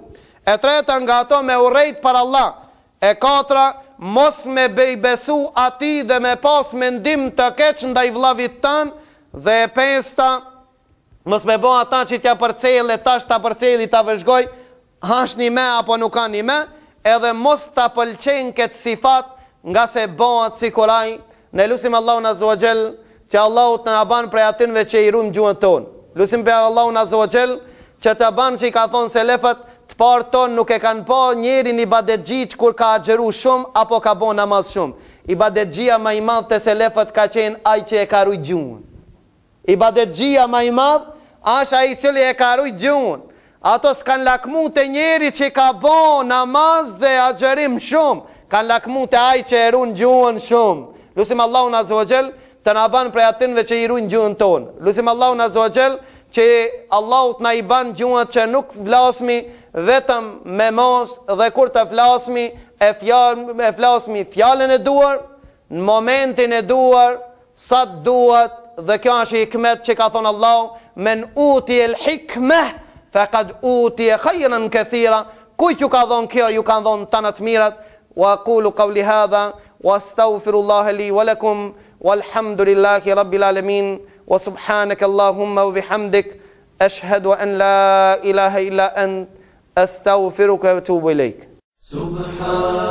E treta nga ato me urrejt për Allah. E katra, mos me bej besu atij dhe me pas mendim të keq ndaj vllavit tan. Dhe e pesta, mos me bo ata që t'ja përcjell e tash ta përcjelli ta vëzhgoj, Asht një me apo nuk ka një me, edhe mos ta pëlqen këtë sifat, ngase bëhet sikur ai. Ne lusim Allahun Azza wa Jall. që Allahu të na ban prej atynve që i rujmë gjuhën tonë. Lusim pe Allahun Azza wa Jall që të ban që i ka thonë selefët të parë tonë nuk e kanë pa njerin ibadetxhi që kur ka agjëru shumë apo ka bo namaz shumë. Ibadetxhia ma i madh te selefët ka qenë ai që e ka rujt gjuhën. Ibadetxhia ma i madh asht ai i cili e ka rujt gjuhën. Ato s'kanë lakmu te njeri që ka bo namaz dhe agjërim shumë, kanë lakmu te ai që e run gjuhën shumë. Lusim Allahun Azza wa Jall të na ban prej atynve që i rujnë gjuhën tonë. Lusim Allahun Azza wa Jall që Allahu të na i ban gjuhët që nuk flasmi vetëm me mos dhe kur të flasmi e, fjal, e flasmi fjalën e duhur, në momentin e duhur, Sa të duhet dhe kjo është hikmet që ka thonë Allahu men uti el hikme fekad uti e khajran kethira kujt ju ka dhonë kjo ju kanë dhonë tana të mirat wa aqulu qawli hadha wa astaghfirullaha li wa lakum walhamdulillahi rabbil alamin wa subhanaka allahumma wa bihamdik ashhadu an la ilaha illa ant astaghfiruka wa atubu ilaik Subhan.